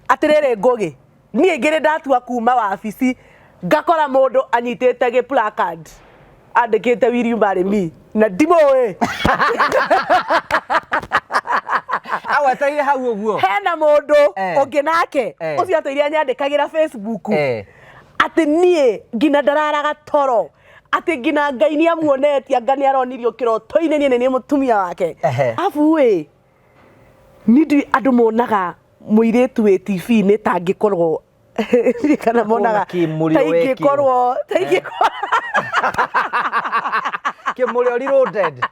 Atĩrĩrĩ Ngũgĩ, niĩ ngĩrĩ ndatua kuma wabici ngakora mũndũ anyitĩte gĩ placard andĩkĩte will you marry me na ndimũĩ. Agwetereire hau ũguo. Hena mũndũ ũngĩ nake ũcio atũire anyandĩkagĩra Facebook atĩ niĩ nginya ndararaga toro atĩ nginya Ngai nĩ amuonetie anga nĩ aronirio kĩroto-inĩ niĩ nĩ niĩ mũtumia wake. Abu ĩ niĩ ndiũĩ andũ monaga mũirĩtu wĩ TV-inĩ ta angĩkorwo kana monaga kĩmũrĩo ta wekĩrwo. ingĩkorwo ta ingĩkorwo Kĩmũrĩo reloaded.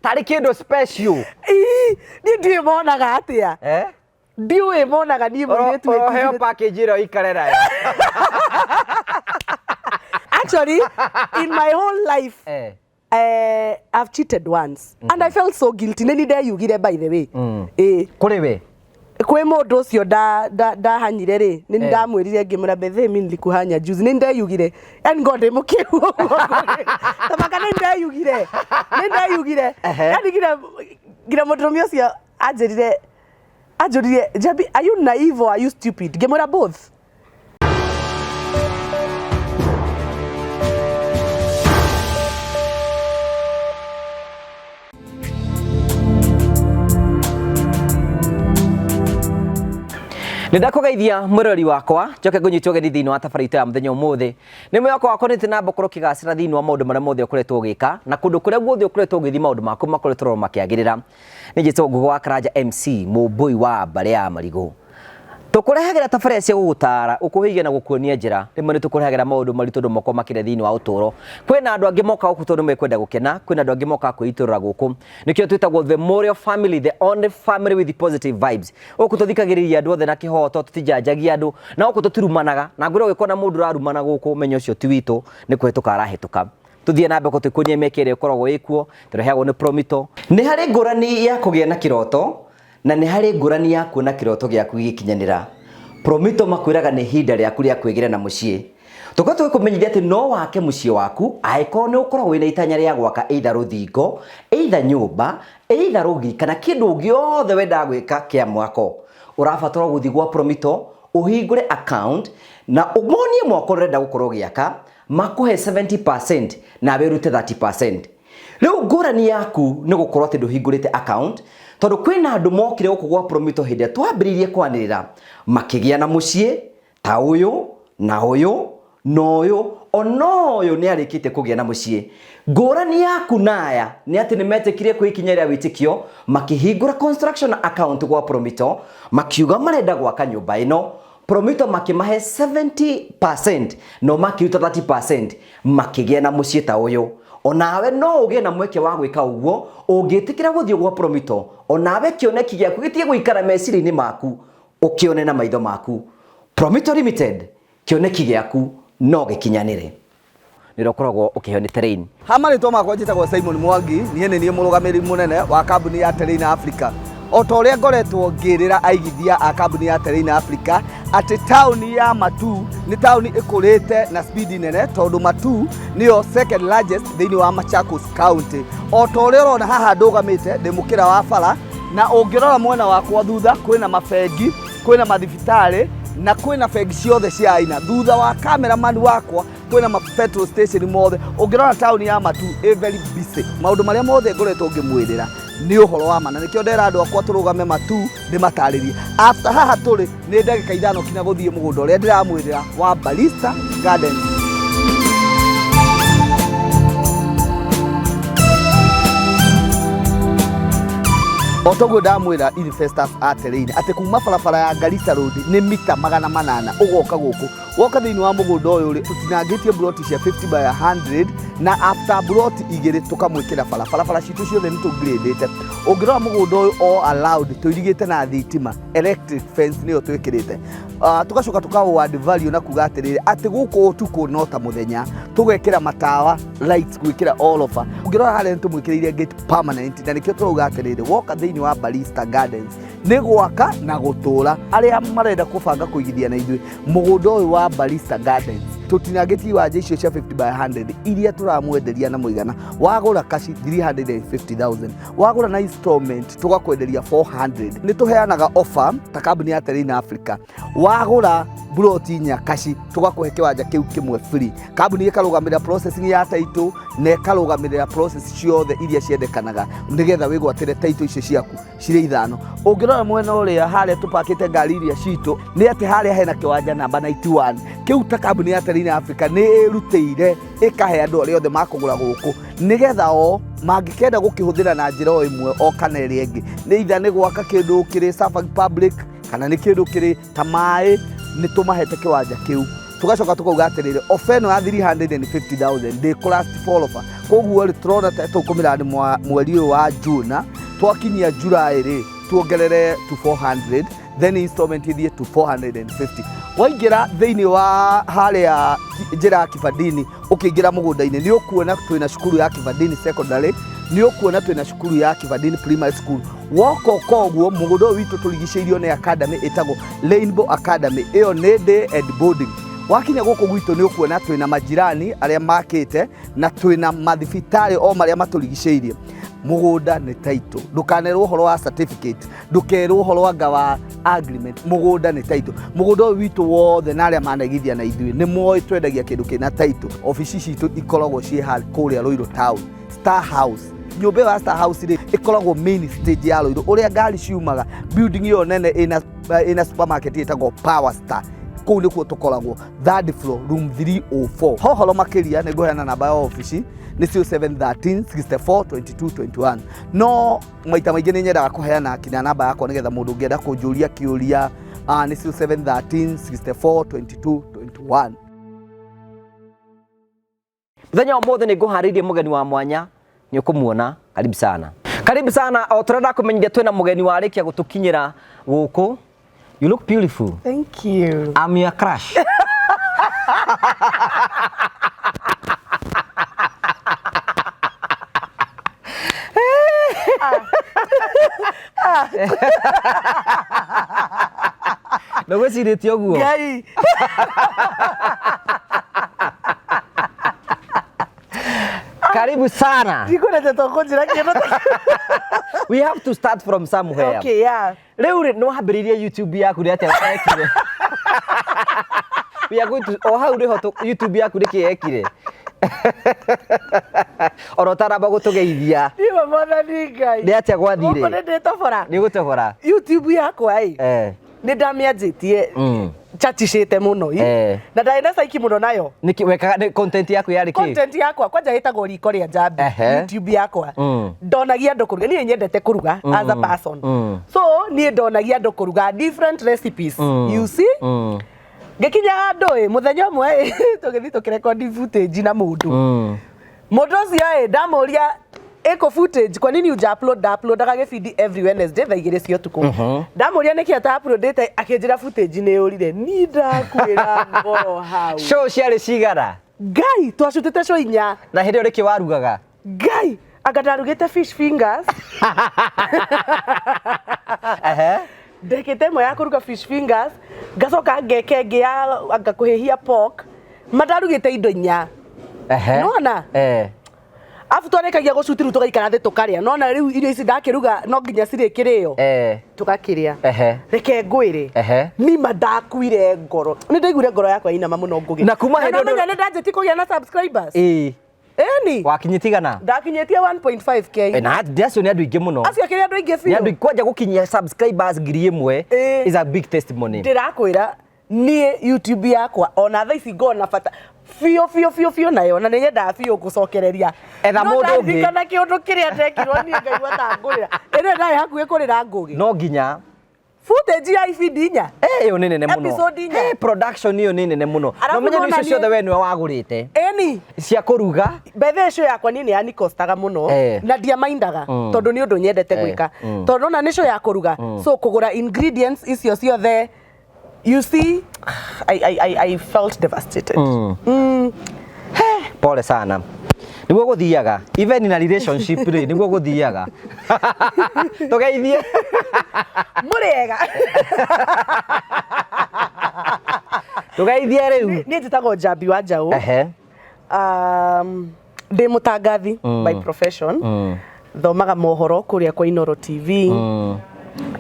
Tarĩ kĩndũ special. Ii, niĩ ndiũĩ monaga atĩa Eh? ndiũĩ monaga niĩ mũirĩtu wĩ Ũroheo TV-inĩ. package ĩrĩa ũikare nayo. Actually, in my whole life I've cheated once and I felt so guilty. Nĩ ndeyugire by the way. Kũrĩ we? Kwĩ mũndũ ũcio ndahanyire rĩ, nĩ ndamwĩrire ngĩmwĩra bethe mi nilikuhanya juzi. Nĩ ndeyugire. Yani ngo ndĩ mũkĩru ũguo. Tabaka nĩ ndeyugire. Nĩ ndeyugire. Yani nginya mũndũrũme ũcio anjĩrire anjũririe Njambi, are you naive or are you stupid? Ngĩmwĩra both. Nĩ ndakũgeithia mwĩrori wakwa njoke ngũnyite ũgeni thĩinĩ wa tabarĩra itũ ya mũthenya ũmũthĩ. Nĩ mwĩhoko wakwa nĩ na ũkorwo ũkĩgacĩra thĩinĩ wa maũndũ marĩa mothe ũkoretwo ũgĩka na kũndũ kũrĩa guothe ũkoretwo ũgĩthiĩ maũndũ maku makoretwo makĩagĩrĩra. Nĩ njĩtwo Ngũgĩ wa Karanja MC mũmbũi wa mbarĩ ya marigũ. Tũkũrehagĩra tabarĩra cia gũgũtaara, gũkũhĩgia na gũkuonia njĩra. Rĩmwe nĩ tũkũrehagĩra maũndũ maritũ andũ makoragwo makĩria thĩinĩ wa ũtũũro. Kwĩna andũ angĩ mokaga gũkũ tondũ mekwenda gũkena, kwĩna andũ angĩ mokaga kwĩitũrũra gũkũ. Nĩkĩo twĩtagwo The Morio Family, the only family with positive vibes. Gũkũ tũthikagĩrĩria andũ othe na kĩhoto, tũtijanjagia andũ, na gũkũ tũtirumanaga. Na ngwĩra ũngĩkona mũndũ ũrarumana gũkũ, menya ũcio ti witũ, nĩ kũhĩtũka arahĩtũka. Tũthiĩ na mbere tũkuonie mĩeke ĩrĩa ĩkoragwo ĩkuo, tũreheagwo nĩ Promito. Nĩ harĩ ngũrani ya kũgĩa na kĩroto Na nĩ harĩ ngũrani ya kuona kĩroto gĩaku gĩgĩkinyanĩra. Promito makwĩraga nĩ ihinda rĩaku rĩa kwĩgĩra na mũciĩ. Tũkoretwo tũgĩkũmenyithia atĩ no wake mũciĩ waku angĩkorwo nĩ ũkoragwo wĩna itanya rĩa gwaka either rũthingo, either nyũmba, either rũgiri kana kĩndũ gĩothe wendaga gwĩka kĩa mwako. Ũrabatara gũthiĩ gwa Promito, ũhingũre account na ũmonie mwako ũrĩa ũrenda gũkorwo ũgĩaka, makũhe 70% nawe ũrute 30%. Rĩu ngũrani yaku nĩ gũkorwo atĩ ndũhingũrĩte account tondũ kwĩna andũ mokire gũkũ gwa Promito hĩndĩ ĩrĩa twambĩrĩirie kwanĩrĩra makĩgĩa na mũciĩ ta ũyũ na ũyũ na ũyũ ona ũyũ nĩ arĩkĩtie kũgĩa na mũciĩ. Ngũrani yaku na aya nĩ atĩ nĩ metĩkirie kwĩ ikinya rĩa wĩtĩkio makĩhingũra construction account gwa Promito makiuga marenda gwaka nyũmba ĩno. Promito makĩmahe 70% no makĩruta 30% makĩgĩa na mũciĩ ta ũyũ. Onawe no ũgĩe na mweke wa gwĩka ũguo ũngĩtĩkĩra gũthiĩ gwa Promito, onawe kĩoneki gĩaku gĩtige gũikara meciria-inĩ maku, ũkĩone na maitho maku. Promito Limited, kĩoneki gĩaku no gĩkinyanĩre. Nĩ ũrĩa ũkoragwo ũkĩheo nĩ Terrain. Ha marĩtwa makwa njĩtagwo Simon Mwangi, niĩ nĩ niĩ mũrũgamĩrĩri mũnene wa kambuni ya Terrain Africa. O ta ũrĩa ngoretwo ngĩrĩra aigithia a kambuni ya Terrain Africa atĩ taũni ya Matuu nĩ taũni ĩkũrĩte na speed nene tondũ Matuu nĩyo second largest thĩinĩ wa Machakos County. O ta ũrĩa ũrona haha ndũgamĩte ndĩ mũkĩra wa bara na ũngĩrora mwena wakwa thutha kwĩna mabengi, kwĩna mathibitarĩ na kwĩna bengi ciothe cia aina. Thutha wa cameraman wakwa kwĩna ma petrol station mothe. Ũngĩrora taũni ya Matuu ĩ very busy. Maũndũ marĩa mothe ngoretwo ngĩmwĩrĩra nĩ ũhoro wa ma na nĩkĩo ndera andũ akwa tũrũgame Matuu ndĩmatarĩrie. After haha tũrĩ nĩ ndagĩka ithano kinya gũthiĩ mũgũnda ũrĩa ndĩramwĩrĩra wa Barista Gardens. O toguo ndamwĩra investors a Terrain atĩ kuma barabara ya Garissa Road nĩ mita 800 ũgoka gũkũ. Woka thĩinĩ wa mũgũnda ũyũ rĩ, tũtinangĩtie mburoti cia 50 by 100 na after mburoti igĩrĩ tũkamwĩkĩra bara. Barabara citũ ciothe nĩ tũngirĩndĩte. Ũngĩrora mũgũnda ũyũ all allowed tũirigĩte na thitima, electric fence nĩyo twĩkĩrĩte. Tũgacoka tũka add value na kuga atĩrĩrĩ, atĩ gũkũ ũtukũ no ta mũthenya, tũgekĩra matawa lights gwĩkĩra all over. Ũngĩrora harĩa nĩ tũmwĩkĩrĩire gate permanent na nĩkĩo tũrauga atĩrĩrĩ, woka thĩinĩ wa Barista Gardens nĩ gwaka na gũtũra. Arĩa marenda kũbanga kũigithia na ithuĩ mũgũnda ũyũ wa Barista Gardens. Tũtinangĩtie iwanja icio cia 50 by 100 iria tũramwenderia na mũigana wagũra kaci 350,000, wagũra na installment tũgakwenderia 400. Nĩ tũheanaga offer ta kambuni ya Terrain Africa, wagũra buroti inya kaci tũgakũhe kĩwanja kĩu kĩmwe free. Kambuni ĩkarũgamĩrĩra processing ya title na ĩkarũgamĩrĩra process ciothe iria ciendekanaga nĩgetha wĩgwatĩre title icio ciaku cirĩ ithano. Ũngĩrora mwena ũrĩa harĩa tũpakĩte ngari iria citũ, nĩ atĩ harĩa hena kĩwanja namba 91 kĩu, ta kambuni ya Terrain Africa nĩ ĩrutĩire ĩkahe andũ arĩa othe makũgũra gũkũ, nĩgetha o mangĩkenda gũkĩhũthĩra na njĩra o ĩmwe o kana ĩrĩa ĩngĩ, nĩ itha nĩ gwaka kĩndũ kĩrĩ serving public kana nĩ kĩndũ kĩrĩ ta maĩ, nĩ tũmahete kĩwanja kĩu. Tũgacoka tũkauga atĩrĩrĩ, ofa ĩno ya 350,000 ndĩkũ last for offer. Koguo rĩ, tũrona ta tũkũmĩrani mweri ũyũ wa June, twakinyia July rĩ, tuongerere to 400, then installment ithiĩ to 450. Waingĩra thĩinĩ wa harĩa njĩra ya Kibandini ũkĩingĩra mũgũnda-inĩ, nĩ ũkuona twĩna cukuru ya Kibandini Secondary, nĩ ũkuona twĩna cukuru ya Kibandini Primary School. Woka ũka ũguo mũgũnda ũyũ witũ tũrigicĩirio nĩ academy ĩtagwo Rainbow Academy, ĩyo nĩ day and boarding. Wakinya gũkũ gwitũ nĩ ũkuona twĩna majirani arĩa makĩte na twĩna mathibitarĩ o marĩa matũrigicĩirie. Mũgũnda nĩ title, ndũkanerwo ũhoro wa certificate, ndũkerwo ũhoro anga wa agreement, mũgũnda nĩ title. Mũgũnda ũyũ witũ wothe na arĩa manaigithia na ithuĩ nĩ moĩ twendagia kĩndũ kĩna title. Obici citũ ikoragwo ciĩ kũrĩa Ruiru Town, Star House. Nyũmba ĩyo ya Star House rĩ, ĩkoragwo main stage ya Ruiru ũrĩa ngari ciumaga, building ĩyo nene ĩna supermarket ĩtagwo Power Star. Kũu nĩkuo tũkoragwo, third floor, room 304. Hohoro makĩria nĩ ngũheana namba ya obici, nĩ 0713 64 22 21, no maita maingĩ nĩ nyendaga kũheana kinya namba yakwa nĩgetha mũndũ ũngĩenda kũnjũria kĩũria, nĩ 0713 64 22 21. Mũthenya wa ũmũthĩ nĩ ngũharĩirie mũgeni wa mwanya, nĩ ũkũmuona. Karibu sana, karibu sana. O tũrenda kũmenyithia twĩna mũgeni warĩkia gũtũkinyĩra gũkũ. You look beautiful. Thank you. I'm your crush. Ndũgwĩcirĩtie ũguo? Ngai. Karibu sana. Ndikwendete to kũnjĩra kĩndũ ta We have to start from somewhere. Okay, yeah. Rĩu rĩ, nĩ wambĩrĩirie YouTube yaku rĩ atĩa? Ekire we are going to o hau nĩho YouTube yaku nĩkĩ ekire oro ũtaramba gũtũgeithia? Niwe mwathani Ngai. Nĩ atĩa gwathire? Gũkũ nĩ ndĩtobora. Nĩ gũtobora. YouTube yakwa ĩ, nĩ ndamĩanjĩtie chachicĩte mũno ĩ. Na ndarĩ na caiki mũno nayo. Nĩkĩ wekaga? Content yaku yarĩ kĩ? Content yakwa kwanja ĩtagwo Riko rĩa Njambi. YouTube yakwa ndonagia andũ kũruga. Niĩ nyendete kũruga as a person. So niĩ ndonagia andũ kũruga different recipes, you see. Ngĩkinya handũ ĩ, mũthenya ũmwe ĩ, tũgĩthiĩ tũkĩrekondi footage na mũndũ. Mũndũ ũcio ĩ, ndamũria ĩkũ footage, kwa nini uja upload? Nda uploadaga gĩbindi every Wednesday thaa 2 cia ũtukũ. Ndamũria nĩkĩ ata uploadĩte, akĩnjĩra footage nĩ yũrire. Ni ndakwĩra ngoro hau. Show ciarĩ cigana? Ngai, twacutĩte show inya. Na hĩndĩ ĩyo nĩkĩ warugaga? Ngai, anga ndarugĩte fish fingers. Ndekĩte ĩmwe ya kũruga fish fingers, ngacoka ngeka ĩngĩ ya anga kũhĩhia pork. Ma ndarugĩte indo inya. Nĩwona? Eh. Abu twarĩkagia gũcuti rĩu tũgaikara thĩ tũkarĩa. Nona rĩu irio ici ndakĩruga no nginya cirĩkĩrĩo. Tũgakĩrĩa. Reke ngwĩre. Nima ndakuire ngoro. Nĩ ndaiguire ngoro yakwa inama mũno, Ngũgĩ. Na kuma hĩndĩ ĩyo Nĩũramenya nĩ ndanjĩtie kũgĩa na subscribers. Ĩni. Wakinyĩtie igana? Ndakinyĩtie 1.5K. Na acio nĩ andũ aingĩ mũno. Acio akĩrĩ andũ aingĩ Nĩ andũ biũ. kwanja gũkinyia subscribers 1,000 is a big testimony. Ndĩrakwĩra niĩ YouTube yakwa ona thaa ici ngona bata biũ biũ biũ biũ nayo, na nĩ nyendaga biũ gũcokereria. Etha No mũndũ ũngĩ. ndaririkanana kĩũndũ kĩrĩa ndekirwo niĩ ngaigua ta ngũrĩra. Ĩrĩa ndarĩ hakuhĩ kũrĩra, Ngũgĩ. No nginya Footage ya ibindi inya. Ĩyo nĩ nene mũno. Episode inya. Production ĩyo nĩ nene mũno. Arabu No menye nona icio ciothe we nĩwe wagũrĩte Ĩni. cia kũruga. Bethe ĩcio yakwa niĩ nĩ yanikostaga mũno. Na ndiamaindaga tondũ nĩ ũndũ nyendete gwĩka, tondũ nona nĩ show ya kũruga, so kũgũra ingredients icio ciothe, you see, I felt devastated. Pole sana. Nĩguo gũthiaga even in a relationship rĩ, nĩguo gũthiaga. Tũgeithie. Mũrĩ ega. Tũgeithie rĩu. Niĩ njĩtagwo Njambi wa Njaũ. Ndĩ mũtangathi by profession. Thomaga mohoro kũrĩa kwa Inooro TV.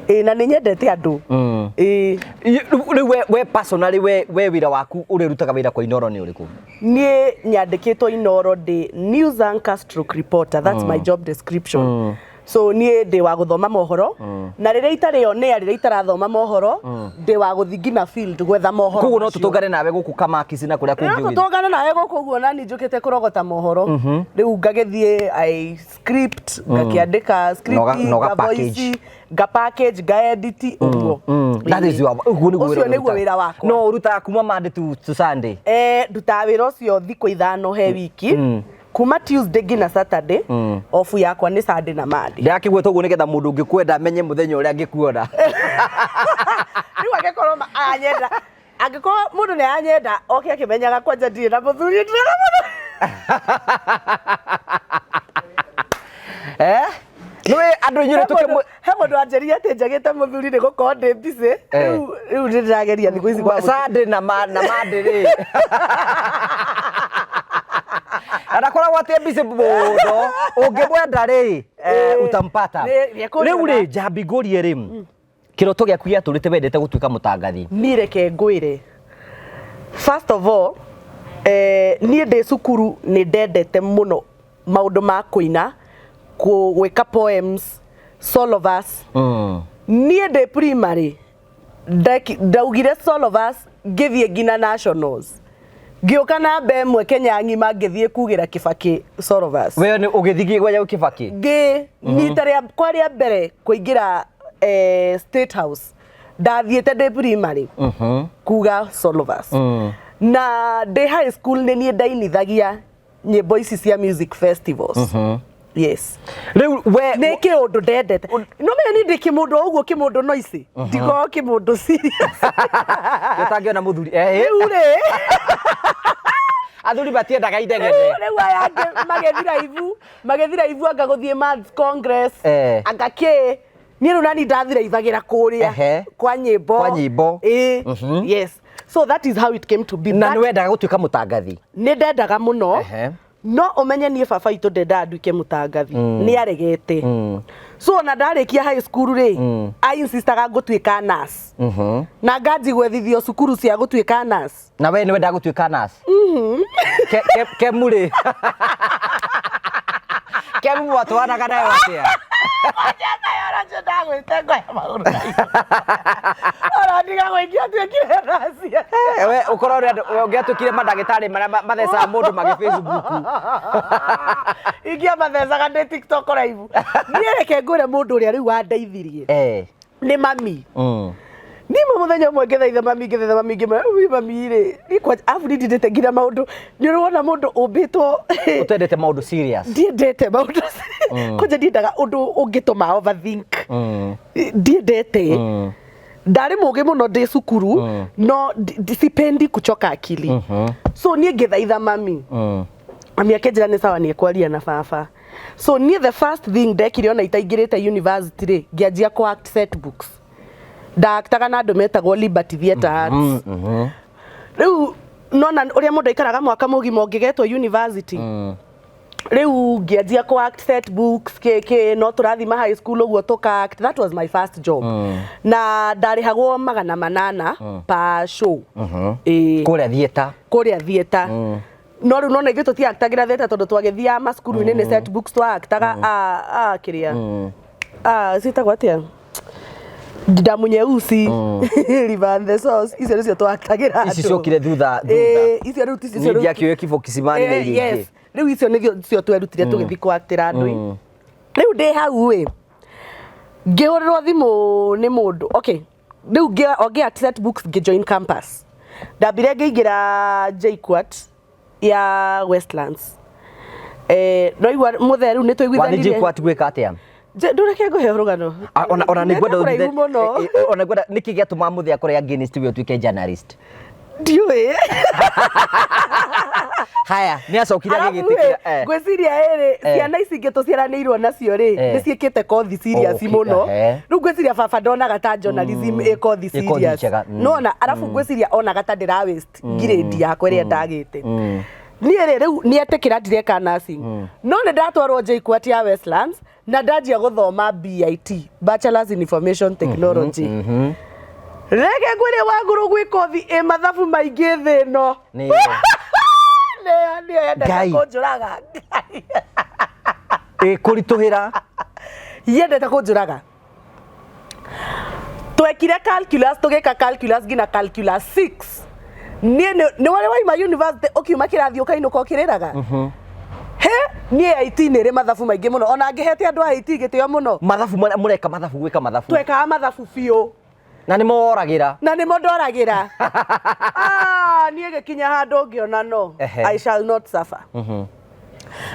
Ĩĩ, na nĩ nyendete andũ. Ĩĩ. Rĩu we personally, we wĩra waku ũrĩa ũrutaga wĩra kwa Inooro nĩ ũrĩkũ? Niĩ nyandĩkĩtwo Inooro ndĩ news anchor stroke reporter. That's my job description. So niĩ ndĩ wa gũthoma mohoro, na rĩrĩa itarĩ on air, rĩrĩa itarathoma mohoro, ndĩ wa gũthiĩ nginya field gwetha mohoro Koguo no macio. tũtũngane nawe gũkũ Kamakisi na kũrĩa kũngĩ No ũgĩthiĩ. tũtũngane nawe gũkũ ũguo, nani njũkĩte kũrogota mohoro. Rĩu ngagĩthiĩ, I script, ngakĩandĩka script, Na ũga nga voice, package. nga package, nga edit, ũguo. That is your, ũguo nĩguo Ũcio wĩra nĩguo ũrutaga. wĩra wakwa. No ũrutaga kuma Monday to Sunday? Ndutaga wĩra ũcio thikũ 5 he wiki, kuma Tuesday nginya Saturday. Off yakwa nĩ Sunday na Monday. Ndĩrakĩgweta ũguo nĩgetha mũndũ ũngĩkwenda amenye mũthenya ũrĩa angĩkuona. Rĩu angĩkorwo anyenda, angĩkorwo mũndũ nĩ anyenda, oke akĩmenyaga kwanja ndirĩ na mũthuri, ndirĩ na mũthuri. Nĩũĩ andũ inyuĩ He tũkĩmwe he mũndũ wanjĩrire atĩ njagĩte mũthuri nĩ gũkorwo ndĩ busy. Rĩu nĩ ndĩrageria thikũ ici kwa Sunday na Monday rĩ, na ndakoragwo atĩ busy mũno. Ũngĩmwenda rĩ, utampata. Nĩ Rĩu rĩ, Njambi, ngũrie rĩ, kĩroto gĩaku gĩatũrĩte wendete gũtuĩka mũtangathi? Niĩ reke ngwĩre, first of all, niĩ ndĩ cukuru nĩ ndendete mũno maũndũ ma kũina, gwĩka poems, solo verse. Niĩ ndĩ primary ndaugire solo verse, ngĩthiĩ nginya nationals, ngĩũka namba 1 Kenya ng'ima, ngĩthiĩ kugĩra Kibaki solo verse. We nĩ ũgĩthiĩ gwetha Kibaki? Ngĩ rita rĩakwa rĩa mbere kũingĩra State House, ndathiĩte ndĩ primary kuga solo verse. Na ndĩ high school nĩ niĩ ndainithagia nyĩmbo ici cia music festivals, yes. Rĩu we Nĩ kĩũndũ ndendete. No menya niĩ ndĩ kĩmũndũ o ũguo, kĩmũndũ noisy, ndikoragwo kĩmũndũ serious. Ũtangĩona mũthuri. Rĩu rĩ, Athuri matiendaga inegene. Rĩu aya angĩ magĩthira ibu, anga gũthiĩ Maths Congress, anga kĩ, niĩ rĩu nani ndathiraibagĩra kũrĩa kwa nyĩmbo. Kwa nyĩmbo. Ĩĩ, yes, so that is how it came to be. Na But nĩ wendaga gũtuĩka mũtangathi? Nĩ ndendaga mũno. No ũmenye niĩ baba witũ ndendaga nduĩke mũtangathi, nĩ aregete. So ona ndarĩkia high school rĩ, a insistaga ngũtuĩka nurse, na nganji gwethithio cukuru cia gũtuĩka nurse. Na we nĩ wendaga gũtuĩka nurse? Kemu rĩ, kemu mwatwaranaga nayo atĩa? Ona ndiga gwĩkia atuĩkire nurse. We ũkorwo ũrĩ andũ ũngĩatuĩkire mandagĩtarĩ marĩa mathecaga mũndũ magĩ Facebook. Ingia mathecaga ndĩ TikTok live. Niĩ reke ngwĩre, mũndũ ũrĩa rĩu wandeithirie nĩ mami. Niĩ ma mũthenya ũmwe ngĩthaitha mami, ngĩthaitha mami, ngĩmwĩra, "Rĩu mami rĩ, niĩ kwanja arabu niĩ ndindĩte nginya maũndũ, nĩ ũrĩ wona mũndũ ũmbĩtwo Ũtendete maũndũ serious. Ndiendete maũndũ kwanja, ndiendaga ũndũ ũngĩtũma overthink. Ndiendete. Ndarĩ mũgĩ mũno ndĩ cukuru, no sipendi kuchoka akili. So niĩ ngĩthaitha mami. Mami akĩnjĩra nĩ sawa, nĩ ekwaria na baba. So niĩ the first thing ndekire ona itaingĩrĩte university rĩ, ngĩanjia kũ act set books. Ndaaktaga na andũ metagwo Liberty Theatre Arts. Rĩu nona ũrĩa mũndũ aikaraga mwaka mũgima ũngĩgetwo university. Rĩu ngĩanjia kũ act set books, kĩ no tũrathima high school ũguo tũka act. That was my first job, na ndarĩhagwo 800 per show. Ĩĩ. Kũrĩa theatre? Kũrĩa theatre. No rĩu nona ithuĩ tũtiaktagĩra theatre, tondũ twagĩthiaga macukuru-inĩ, nĩ set books twaaktaga, a kĩrĩa ciĩtagwo atĩa, Damu Nyeusi, River and the Source, icio nĩcio twaktagĩra Ici andũ. ciokire thutha thutha. Ĩĩ, icio rĩu ticio Niĩ ndiakĩũĩ Kifo Kisimani na iria ingĩ. Yes, rĩu icio nĩcio cio twerutire tũgĩthiĩ kwaktĩra andũ. Rĩu ndĩ hau ĩ, ngĩhũrĩrwo thimũ nĩ mũndũ. Okay, rĩu o ngĩ act set books, ngĩ join campus. Ndambire ngĩingĩra JKUAT ya Westlands. Noigua mũthee, rĩu nĩ Wathiĩ tũiguithanirie. JKUAT gwĩka atĩa? Ndũreke ngũhe rũgano. Ona nĩ ngwenda Nĩ kũraihu mũno. Ona ngwenda nĩkĩ gĩatũmaga mũthee akorwo against we ũtuĩke journalist? Ndiũĩ. Haya, nĩ acokire Arabu agĩgĩtĩkĩra. rĩ, ngwĩciria ĩrĩ ciana ici ingĩ tũciaranĩirwo nacio rĩ, nĩ ciĩkĩte kothi serious mũno. Rĩu ngwĩciria baba ndonaga ta journalism ĩ kothi Ĩ kothi serious. njega, Nona arabu ngwĩciria onaga ta ndĩra waste grade yakwa ĩrĩa ndagĩte. Niĩ rĩ, rĩu nĩ etĩkĩra ndireka nursing, no nĩ ndatwarwo JKUAT ya Westlands na ndanjia gũthoma BIT, Bachelors in Information Technology. Reke ngwĩre wagũrũ, gwĩ kothi ĩ mathabu maingĩ thĩ ĩno. Nĩyo. Nĩyo, nĩyo yendete Ngai. kũnjũraga. Ĩ kũritũhĩra. Yendete kũnjũraga. Twekire calculus, tũgĩka calculus nginya calculus 6. Niĩ nĩ warĩ waima university, ũkiuma kĩrathi ũkainũka ũkĩrĩraga. He niĩ IT nĩ ĩrĩ mathabu maingĩ mũno, ona ngĩhete andũ a IT gĩtĩo mũno. Mathabu mũreka mathabu, gwĩka mathabu. Twekaga mathabu biũ. Na nĩ moragĩra. Na nĩmo ndoragĩra. Ah, niĩ gĩkinya handũ ngĩona no I shall not suffer.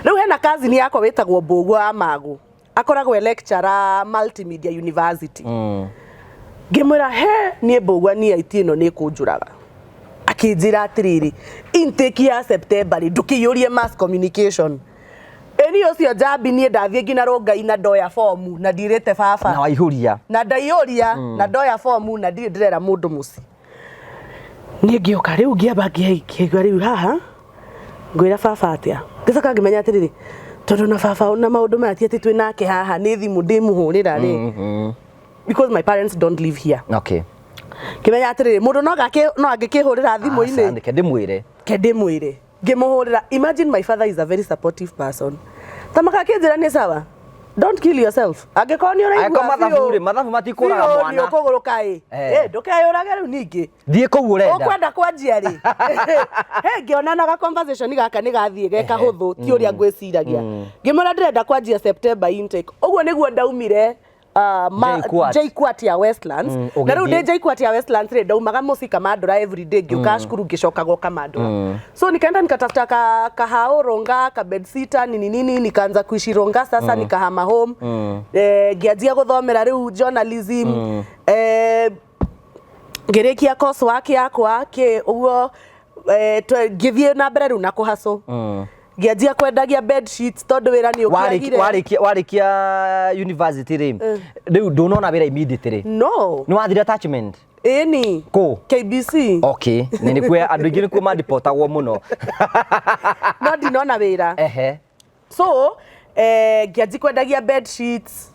Rĩu hena cousin yakwa wĩtagwo Mbũguo wa Magũ, akoragwo e lecturer Multimedia University. Ngĩmwĩra, "He niĩ Mbũgua, niĩ IT ĩno nĩ kũnjũraga." Akĩnjĩra atĩrĩrĩ, "Intake ya September rĩ, ndũkĩiyũrie mass communication." Ĩni ũcio njambi, niĩ ndathiĩ nginya Rongai na ndoya fomu na ndirĩte baba. Na waihũria. Na ndaiyũria na ndoya fomu na ndirĩ ndĩrera mũndũ mũciĩ. Niĩ ngĩũka rĩu, ngĩamba ngĩigua rĩu haha ngwĩra baba atĩa. Ngĩcoka ngĩmenya atĩrĩrĩ, tondũ na baba na maũndũ maya ti atĩ twĩ nake haha, nĩ thimũ ndĩmũhũrĩra rĩ, because my parents don't live here. Ngĩmenya atĩrĩrĩ, mũndũ no gake no angĩkĩhũrĩra thimũ-inĩ. Aca, reke ndĩmwĩre. Ke ndĩmwĩre. Ngĩmũhũrĩra. Imagine, my father is a very supportive person. Tamaka akĩnjĩra, "Nĩ sawa, don't kill yourself, angĩkorwo nĩ ũraigua Angĩkorwo mathabu rĩ, mathabu matikũraga biũ mwana. Nĩ ũkũgũrũka ĩ. Eh, ndũkeyũrage rĩu ningĩ. Thiĩ kũu ũrenda. Ũkwenda kwanjia rĩ. He ngĩona na conversation gaka nĩ gathiĩ ge kahũthũ, ti ũrĩa ngwĩciragia. Ngĩmwĩra ndĩrenda kwanjia September intake. Ũguo nĩguo ndaumire JKUAT. JKUAT ya Westlands. Na rĩu Ũgĩthiĩ. ndĩ JKUAT ya Westlands rĩ, ndaumaga mũciĩ Kamandũra every day, ngĩũka cukuru, ngĩcoka Kamandũra. So nikaenda nikatafuta kahao Ronga, ka bedsitter, nini nini, nikaanza kuishi Ronga. Sasa nikahama home, ngĩanjia gũthomera rĩu journalism, ngĩrĩkia course work yakwa kĩ ũguo, ngĩthiĩ na mbere rĩu na kũhacũ. Ngĩanjia kwendagia bed sheets tondũ wĩra nĩ ũkĩagire. Warĩkia university rĩ, rĩu ndũnona wĩra immediately? No. Nĩ wathire attachment? Ĩni. Kũ? KBC. Okay, nĩ nĩkuo andũ aingĩ nĩkuo mandipotagwo mũno. No ndinona wĩra. So ngĩanji kwendagia bed sheets,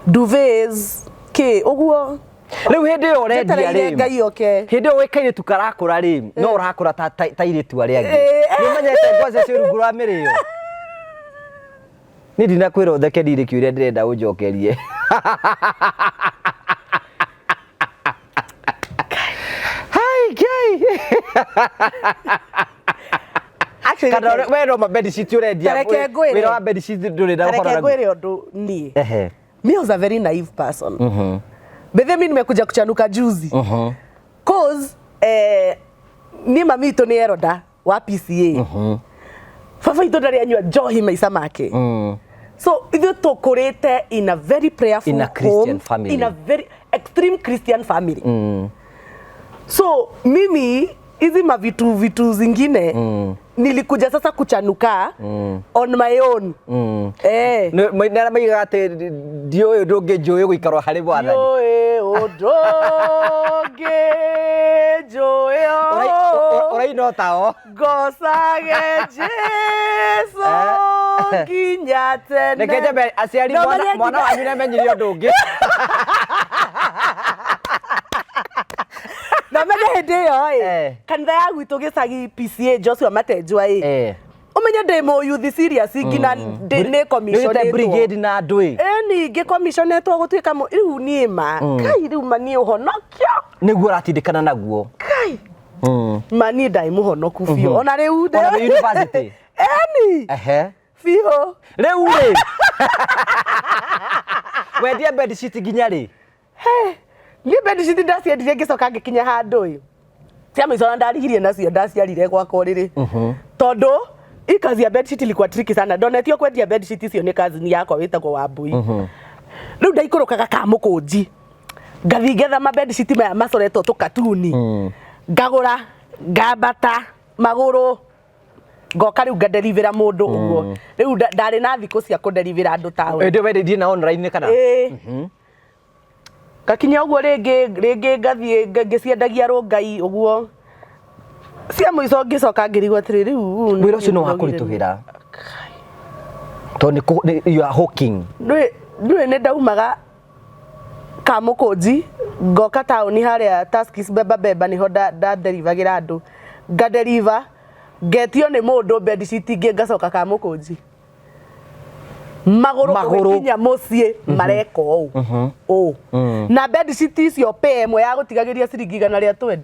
duvets, kĩ ũguo. Rĩu hĩndĩ ĩyo ũrendia Njetereire rĩ, Ngai oke. Hĩndĩ ĩyo wĩ kairĩtu karakũra rĩ, no ũrakũra ta airĩtu arĩa angĩ. Nĩ ũmenyete ngwacĩ ciĩ rungu rwa mĩrĩo? Niĩ ndinakwĩra ũtheke, ndirĩ kĩũria ndĩrenda ũnjokerie. Hai, Ngai. Actually, Kana we no ma bed sheet ũrendia? Tareke ngwĩre. Wĩra wa bed sheet ndũrĩ na Tareke ũhoro naguo. ngwĩre ũndũ niĩ. Me was a very naive person. Bethe mi nimekuja kuchanuka juzi. Cause niĩ mami itũ nĩ eroda wa PCA. Baba itũ ndarĩ anyua njohi maica make. So ithuĩ tũkũrĩte in a very prayerful In a Christian home, family. in a very extreme Christian family. So mimi hizi mavitu vitu zingine nilikuja sasa kuchanuka on my own. Nĩ arĩa maigaga atĩ ndiũĩ ũndũ ũngĩ njũĩ gũikarwo harĩ Mwathani. Ndiũĩ ũndũ ũngĩ njũĩ o Ũraina o tao. Ngocage Jesu nginya tene. Reke njambe aciari, No mwana menye mwana wanyu nĩamenyire ũndũ ũngĩ. Na menye hĩndĩ ĩyo ĩ, kanitha ya gwitũ gĩcagi PCA Joshua Matenjwa ĩ, ũmenye ndĩ mũyuthi serious nginya nĩ Nĩũrĩte commissionĩtwo. Brigade na andũ ĩ. Ĩni ngĩcommissionetwo gũtuĩka rĩu niĩ ma kai rĩu ma niĩ ũhonokio. Nĩguo ũratindĩkana naguo. Kai ma niĩ ndarĩ mũhonoku biũ ona rĩu. Ona wĩ university? Ĩni. Biũ. Rĩu rĩ, wendia bed sheet nginya rĩ? Niĩ bed sheet ndaciendirie, ngĩcoka ngĩkinya handũ ĩ cia mũico na ndarigirie nacio ndaciarire gwakwa ũrĩrĩ, tondũ hii kazi ya bed sheet ilikuwa tricky sana. Ndonetio kwendia bed sheet icio nĩ cousin yakwa wĩtagwo Wambui. Rĩu ndaikũrũkaga Kamũkũnji, ngathi ngetha ma bed sheet maya macoretwo tũkatuni, ngagũra, ngambata magũrũ. Ngoka rĩu ngaderivĩra mũndũ ũguo. Rĩu ndarĩ na thikũ cia kũderivĩra andũ taũni. Ĩndĩ wendirie na online kana? Ĩĩ. Ngakinya ũguo rĩngĩ rĩngĩ ngathiĩ ngĩciendagia Rũngai ũguo. Cia mũico ngĩcoka ngĩrigwo atĩrĩ rĩu Wĩra ũcio nĩ wa kũritũhĩra. Tondũ nĩ you are hawking. Ndũĩ nĩ ndaumaga Kamũkũnji ngoka taũni harĩa Tuskys Beba Beba nĩho ndaderivagĩra andũ. Ngaderiva ngetio nĩ mũndũ bedsheet ingĩ ngacoka Kamũkũnji. Magũrũ Magũrũ. ũgĩkinya mũciĩ mareka ũũ ũũ. Na bedsheet icio pair ĩmwe yagũtigagĩria ciringi 120.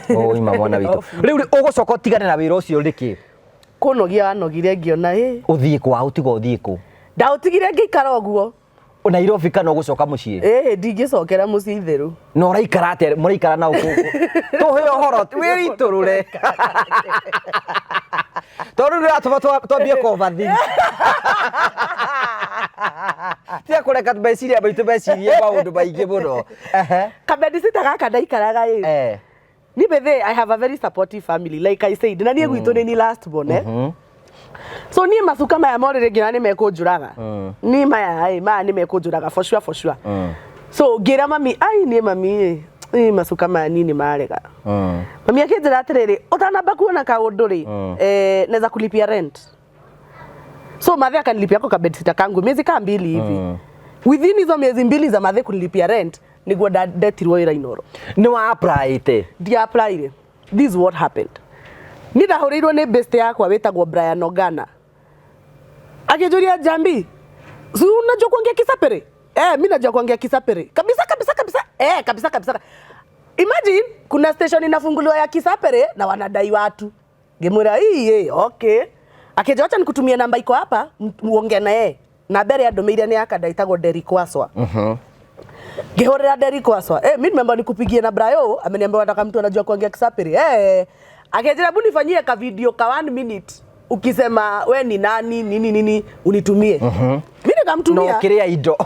Ũima mwana witũ. Rĩu rĩ, ũgũcoka ũtigane na wĩra ũcio rĩkĩ? Kũnogia wanogire ngĩona ĩ. Ũthiĩ kũ? Waũtiga ũthiĩ kũ? Ndaũtigire ngĩikara ũguo. Nairobi kana ũgũcoka mũciĩ? Ĩĩ ndingĩcokera mũciĩ itherũ. Na ũraikara atĩa? Mũraikara na ũkũ? Tũhe ũhoro, wĩitũrũre. Tondũ nĩ ũratũma twambie kũovathink. Tiga kũreka meciria maitũ mecirie maũndũ maingĩ mũno. Ehe. Kabedisita gaka ndaikaraga ĩ. Ni bethe I have a very supportive family like I said. Na niĩ gwitũ nĩ ni last born eh. So niĩ macuka maya morĩrĩ nginya nĩ mekũnjũraga. Niĩ maya ĩ maya nĩ mekũnjũraga for sure for sure. So ngĩra mami ai niĩ mami ĩ ĩ macuka maya niĩ nĩ marega. Mami akĩnjĩra atĩrĩrĩ ũtanamba kuona kaũndũ rĩ naweza kulipia rent. So mathe akanilipia kwa kabedsitter kangu miezi kaa mbili hivi. Within hizo miezi mbili za mathe kunilipia rent niguo ndetirwo wĩra Inoro. Nĩ wa apply-ĩte? Ndia apply-ire. This is what happened. Ni ndahũrĩirwo nĩ best yakwa wĩtagwo Brian Ogana. Akĩnjũria Jambi, si unajua kuongea Kisapere? Mi najua kuongea Kisapere. Kabisa kabisa kabisa. Kabisa kabisa. Imagine kuna station inafunguliwa ya Kisapere na wanadai watu. Ngĩmwĩra ii okay. Akĩnjĩra acha nikutumie namba iko hapa muongee na yeye. Na mbere andũmĩire nĩ akanda ĩtagwo Derrick Waswa. Ngĩhũrĩra Derrick Waswa. Mimi nimeambiwa nikupigie na Brayo, ameniambia nataka mtu anajua kuongea Kisapere. Akĩnjĩra hebu nifanyie ka video ka 1 minute ukisema we ni nani nini nini unitumie. Mimi nikamtumia. No kĩrĩa indo.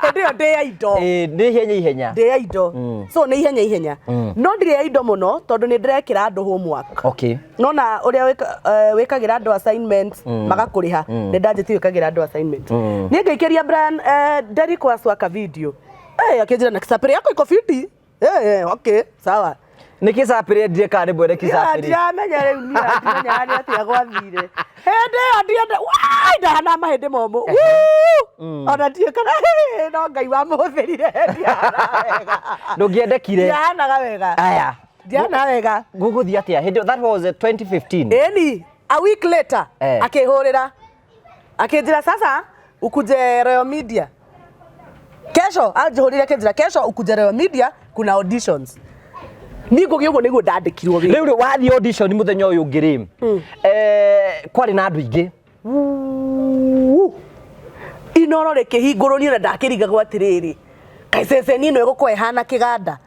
Hĩndĩ ĩyo ndĩ ya indo. Nĩ ihenya ihenya. Ndĩ ya indo. So nĩ ihenya ihenya. No ndirĩ ya indo mũno tondũ nĩ ndĩrekĩra andũ homework. Nona ũrĩa wĩkagĩra andũ assignments magakũrĩha. Nĩ ndanjĩtie wĩkagĩra andũ assignments. Niĩ ngĩikĩria Brian Derrick Waswa ka video. Akĩnjĩra na Kisapere yako iko fiti. Okay, sawa. Nĩ Kisapere endire kana nĩ mwene Kisapere? Ndiramenya rĩu niĩ ndimenyaga nĩ atĩa gwathire. Hĩndĩ ĩyo ndienda, wai, ndahana mahĩndĩ momũ. Wuu! Ona ndiũĩ kana, no Ngai wamũhũthĩrire, ndihanaga wega. Ndũngĩendekire. Ndihanaga wega. Aya. Ndihanaga wega. Gũgũthiĩ atĩa? Hĩndĩ ĩyo, that was 2015. Ĩni, a week later, akĩhũrĩra. Akĩnjĩra sasa ukuje Royal Media. Kesho, anjĩhũrĩre akĩnjĩra kesho ukuje Royal Media kuna auditions. Niĩ ngũgĩ ũguo nĩguo ndandĩkirwo wĩra. Rĩu rĩ, wathiĩ audition mũthenya ũyũ ũngĩ rĩ, kwarĩ na andũ aingĩ. Wuu. Inoro rĩkĩhingũrwo niĩ ona ndakĩrigagwo atĩrĩrĩ, kaĩ ceceni ĩno ĩgũkorwo ĩhana kĩganda?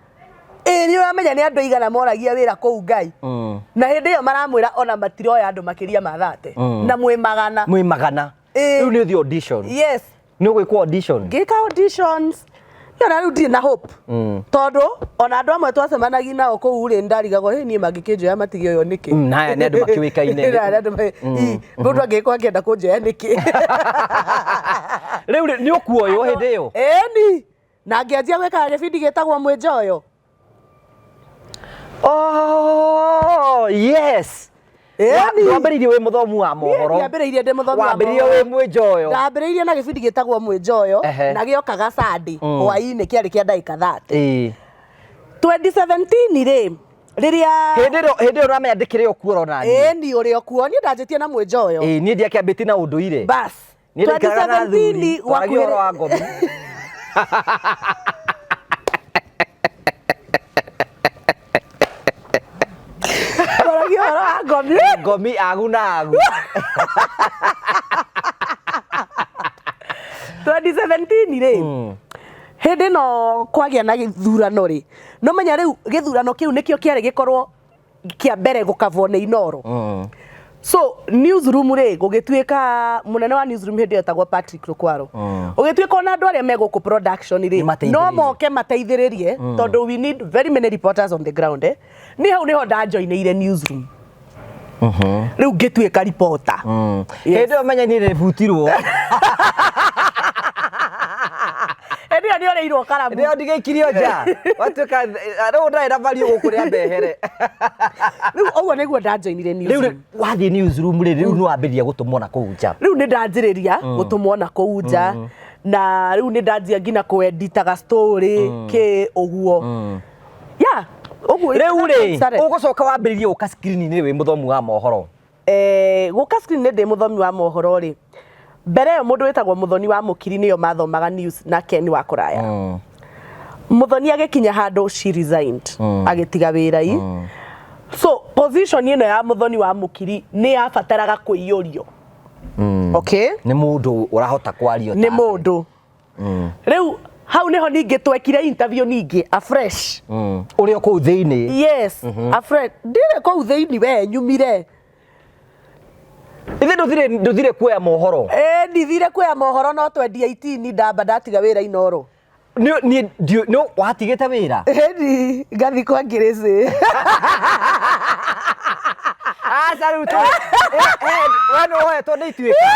Ĩĩ nĩ ũramenya nĩ andũ aigana moragia wĩra kũu Ngai. Na hĩndĩ ĩyo maramwĩra ona matiroya andũ makĩria ma 30. Na mwĩ magana. Mwĩ magana. Ĩĩ. Rĩu nĩ ũthiĩ audition. Yes. Nĩ ũgwĩkwo audition? Ngĩka auditions. Niĩ ona rĩu ndirĩ na hope. Tondũ ona andũ amwe twacemanagia nao kũu rĩ, ndarigagwo, hĩ, niĩ mangĩkĩnjoya matige ũyũ nĩkĩ? Na aya nĩ andũ makĩũĩkaine. Na aya nĩ andũ mũndũ angĩgĩkorwo akĩenda kũnjoya nĩkĩ? Rĩu rĩ, nĩ ũkuoywo hĩndĩ ĩyo? Ĩni. Na ngĩanjia gwĩkaga gĩbindi gĩtagwo Mwĩnjoyo. Oh, yes. Ĩni. Wambĩrĩirie wĩ mũthomu wa mohoro. Niĩ ndiambĩrĩirie ndĩ mũthomu wa Wambĩrĩirie mohoro. wĩ Mwĩnjoyo. Ndambĩrĩirie na gĩbindi gĩtagwo Mwĩnjoyo, na gĩokaga Sunday, hwaĩ-inĩ kĩarĩ kĩa ndagĩka 30. 2017 rĩ, rĩrĩa Hĩndĩ ĩyo, hĩndĩ ĩyo ũramenya ndĩkĩrĩ o kuo ũrona niĩ. Ĩni, ũrĩ o kuo. Niĩ ndanjĩtie na Mwĩnjoyo. Niĩ ndiakĩambĩtie na ũndũire. Bas. Niĩ ndaikaraga na athuri, 2017 twaragia ũhoro wa ngomi. Twaragia ũhoro wa ngomi. Ngomi agu na agu. 2017 rĩ, hĩndĩ ĩno kwagĩa na gĩthurano rĩ, no menya rĩu gĩthurano kĩu nĩkĩo kĩarĩ gĩkorwo kĩa mbere gũkavwo nĩ Inoro. So newsroom rĩ, gũgĩtuĩka mũnene wa newsroom hĩndĩ ĩyo etagwo Patrick Rukwaro. Ũgĩtuĩka ona andũ arĩa me gũkũ production rĩ, Nĩmateithĩrĩrie. no moke mateithĩrĩrie, tondũ we need very many reporters on the ground. Niĩ hau nĩho ndajoinĩire newsroom. Rĩu ngĩtuĩka reporter. Yes. Hĩndĩ ĩyo menya niĩ nĩbutirwo. Hĩndĩ ĩyo nĩ ũrĩirwo karamu. Nĩyo ndigaikirio nja. Watuĩka rĩu ndarĩ na value gũkũ rĩa mbehere. Rĩu ũguo nĩguo ndajoinire Rĩu newsroom. wathiĩ newsroom rĩ, rĩu nĩ wambĩrĩria gũtũmwo na kũu nja. Rĩu nĩ ndanjĩrĩria gũtũmwo na kũu nja, na rĩu nĩ ndanjia nginya kũeditaga story kĩ ũguo. Yeah, ũguo. Rĩu rĩ, started. ũgũcoka wambĩrĩrie gũka screen-inĩ wĩ mũthomi wa mohoro? Gũka screen nĩ ndĩ mũthomi wa mohoro rĩ, mbere ĩyo mũndũ wĩtagwo Mũthoni wa Mũkiri nĩyo mathomaga news na Ken wa Kũraya. Mũthoni agĩkinya handũ she resigned, agĩtiga wĩra i. So position ĩno ya Mũthoni wa Mũkiri nĩ yabataraga kũiyũrio. Okay? Nĩ mũndũ ũrahota kwario. Nĩ mũndũ. Rĩu hau nĩho ningĩ twekire interview ningĩ afresh. Ũrĩ o kũu thĩinĩ? Yes, afresh. Ndirĩ kũu thĩinĩ, we nyumire. Ithe ndũthire kuoya mohoro? Ĩ, ndithire kuoya mohoro, no 2018 ndamba ndatiga wĩra Inoro. Nĩ nĩ watigĩte wĩra? Ĩni, ngathi kwa Ngĩrĩcĩ. Aca, rĩu we nĩ wohetwo nĩ ituĩka.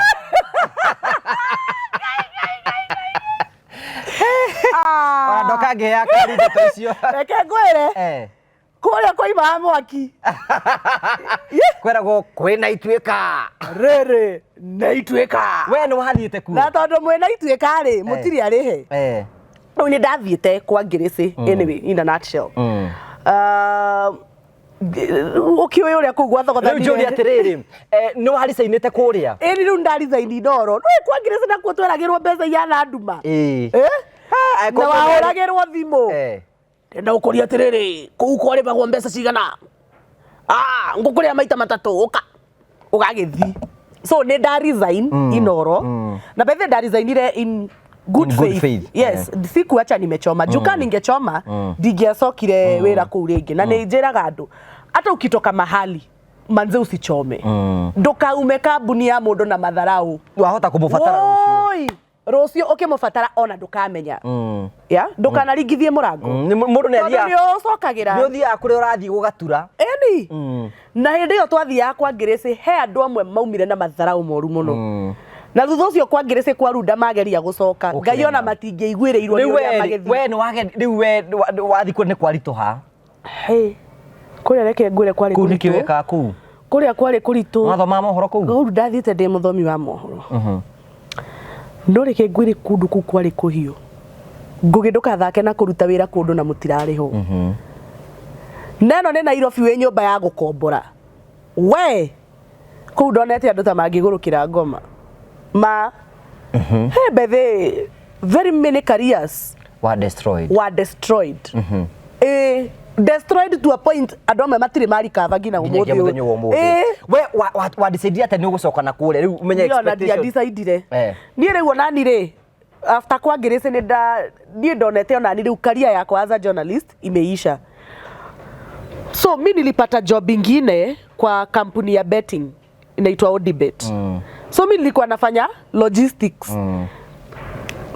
Ona ndoka ngĩheaga kari ndeto icio. Reke ngwĩre, kũrĩa kwaimaga mwaki. Kweragwo kwĩna ituĩka. Rĩrĩ nĩ ituĩka. We nĩ wathiĩte kuo? Na tondũ mwĩna ituĩka rĩ, mũtirĩ arĩhe. Rĩu nĩ ndathiĩte kwa Ngĩrĩcĩ, anyway, in a nutshell. Ũkĩũĩ ũrĩa kũu Rĩu gwathogothanire. njũrie atĩrĩrĩ, nĩ waricainĩte kũrĩa? Ĩni, rĩu ndaricaini Inoro. Nĩ kwa Ngĩrĩcĩ nakuo tweragĩrwo mbeca ihana nduma. Eh? Na wahũragĩrwo thimũ. Ndenda gũkũria atĩrĩrĩ, kũu kwarĩbagwo mbeca cigana? Ah, ngũkũrĩa maita matatũ, ũka. Ũgagĩthiĩ. So nĩ nda resign Inoro. Na by the way, nda resignire in good In good faith. faith. Yes, sikuacha nimechoma. Juka ningechoma, ndingĩacokire wĩra kũu rĩngĩ. Na nĩ njĩraga andũ, hata ukitoka mahali, manze usichome. Ndũkaume kambuni ya mũndũ na matharau. Wahota kũmũbatara rũciũ. Woi, rũciũ ũkĩmũbatara ona ndũkamenya. Ya, ndũkanaringithie mũrango. Nĩ mũndũ nĩ Tondũ athiaga nĩ ũcokagĩra. Nĩ ũthiaga kũrĩa ũrathiĩ gũgatura. Ĩni. Na hĩndĩ ĩyo twathiaga kwa Ngĩrĩcĩ, he andũ amwe maumire na matharau moru mũno. Na thutha ũcio kwa Ngĩrĩcĩ kwa Runda mageria gũcoka. Ngai ona matingĩaiguĩrĩirwo nĩ Rĩu ũrĩa we magĩthiĩ. We nĩ wage rĩu we wathiĩ kũrĩa nĩ kwaritũha? Hey, kũrĩa reke ngwĩre kwarĩ Kũu nĩkĩo kũritũ. wĩkaga kũu? Kũrĩa kwarĩ kũritũ. Wathomaga mohoro kũu? Kũu ndathiĩte ndĩ mũthomi wa mohoro. No reke ngwĩre, kũndũ kũu kwarĩ kũhiũ. Ngũgĩ, ndũkathake na kũruta wĩra kũndũ na mũtirarĩhwo. Na ĩno nĩ Nairobi, wĩ nyũmba ya gũkombora. We kũu ndonete andũ ta mangĩgũrũkĩra ngoma ma. Hey, bethe very many careers Were destroyed. Were destroyed. Destroyed to a point andũ amwe matirĩ marikaba nginya Nginyagia ũmũthĩ mũthenya wa ũyũ. ũmũthĩ. We wa decide atĩa nĩ ũgũcoka na kũrĩa rĩu ũmenye Niĩ ona expectation? ndiadecidire. Niĩ rĩu onani rĩ, after kwa Ngĩrĩcĩ nĩ nda niĩ ndonete onani rĩu career yakwa as a journalist imeisha. So mi nilipata job ingine kwa kampuni ya betting inaitwa Odibet. So mi nilikuwa nafanya logistics,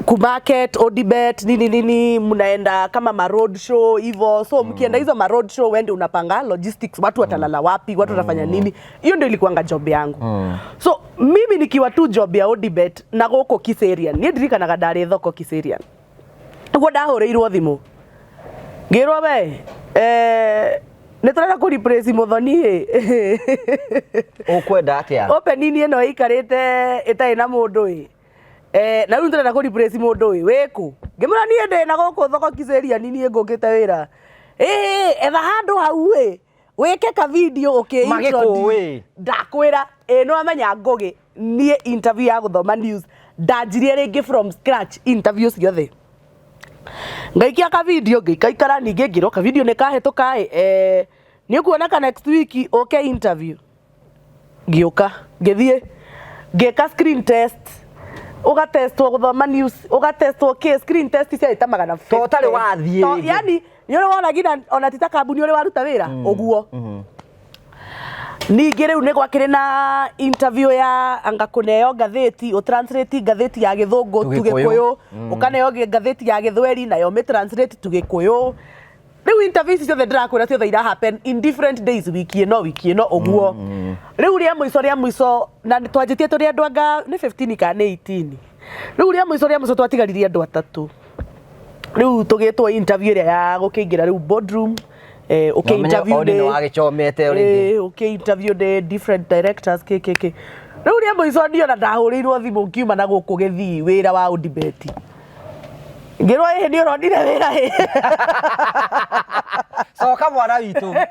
kumarket Odibet, nini nini, mnaenda kama ma road show hivyo. So mkienda hizo ma road show, wende unapanga logistics, watu watalala wapi, watu watafanya nini. Hiyo ndio ilikuwanga job yangu. So mimi nikiwa tu job ya Odibet na gũkũ Kiserian, niĩ ndirikanaga ndarĩ thoko Kiserian nĩguo ndahũrĩirwo thimũ ngĩrwo, "We, nĩ tũrenda kũ replace Mũthoni ĩ." Ũkwenda atĩa? Opening ĩno ĩikarĩte ĩtarĩ na mũndũ ĩ. Na rĩu tũrenda kũ replace mũndũ ĩ, wĩkũ? Ngĩmwĩra niĩ ndĩ na gũkũ thoko Kiserian, niĩ ngũkĩte wĩra. Ĩ, etha handũ hau ĩ, wĩke ka video ũkĩ. Magĩkũĩ? Ndakwĩra ĩ, nĩ wamenya Ngũgĩ, niĩ interview ya gũthoma news ndanjirie rĩngĩ from scratch, interview ciothe ngaikia ka video, ngĩikaikara, ningĩ ngĩrwo ka video nĩ kahĩtũka ĩ, nĩ ũkuoneka next week ũke interview. Ngĩũka, ngĩthiĩ ngĩka screen test, ũgatestwo gũthoma news, ũgatestwo kĩ, screen test ciarĩ ta 150. To ũtarĩ wathiĩ rĩngĩ. Yani nĩ ũrĩ wona nginya ona ti ta kambuni ũrĩ waruta wĩra ũguo. Ningĩ rĩu nĩ gwakĩrĩ na interview ya anga kũneo ngathĩti, ũtranslate ngathĩti ya Gĩthũngũ To tu Gĩkũyũ. Gĩkũyũ, ũkaneo ngathĩti ya Gĩthweri nayo ũmĩtranslate tu Gĩkũyũ. Rĩu interview ici ciothe ndĩrakwĩra ciothe ira happen in different days, wiki ĩno, wiki ĩno ũguo. Rĩu rĩa mũico na twanjĩtie tũrĩ andũ anga nĩ 15 kana nĩ 18. Rĩu rĩa mũico twatigaririe andũ atatũ. Rĩu tũgĩtwo interview ĩrĩa ya gũkĩingĩra rĩu boardroom, ũkĩ interview nĩ nĩ wagĩcomete already. Ũkĩ interview nĩ different directors, kĩ kĩ kĩ. Rĩu rĩa mũico niĩ ona ndahũrĩirwo thimũ ngiuma na gũkũ gĩthii wĩra wa Odibeti, ngĩrwo, "Ĩhĩ, nĩ ũronire wĩra ĩ?" Coka, mwana witũ.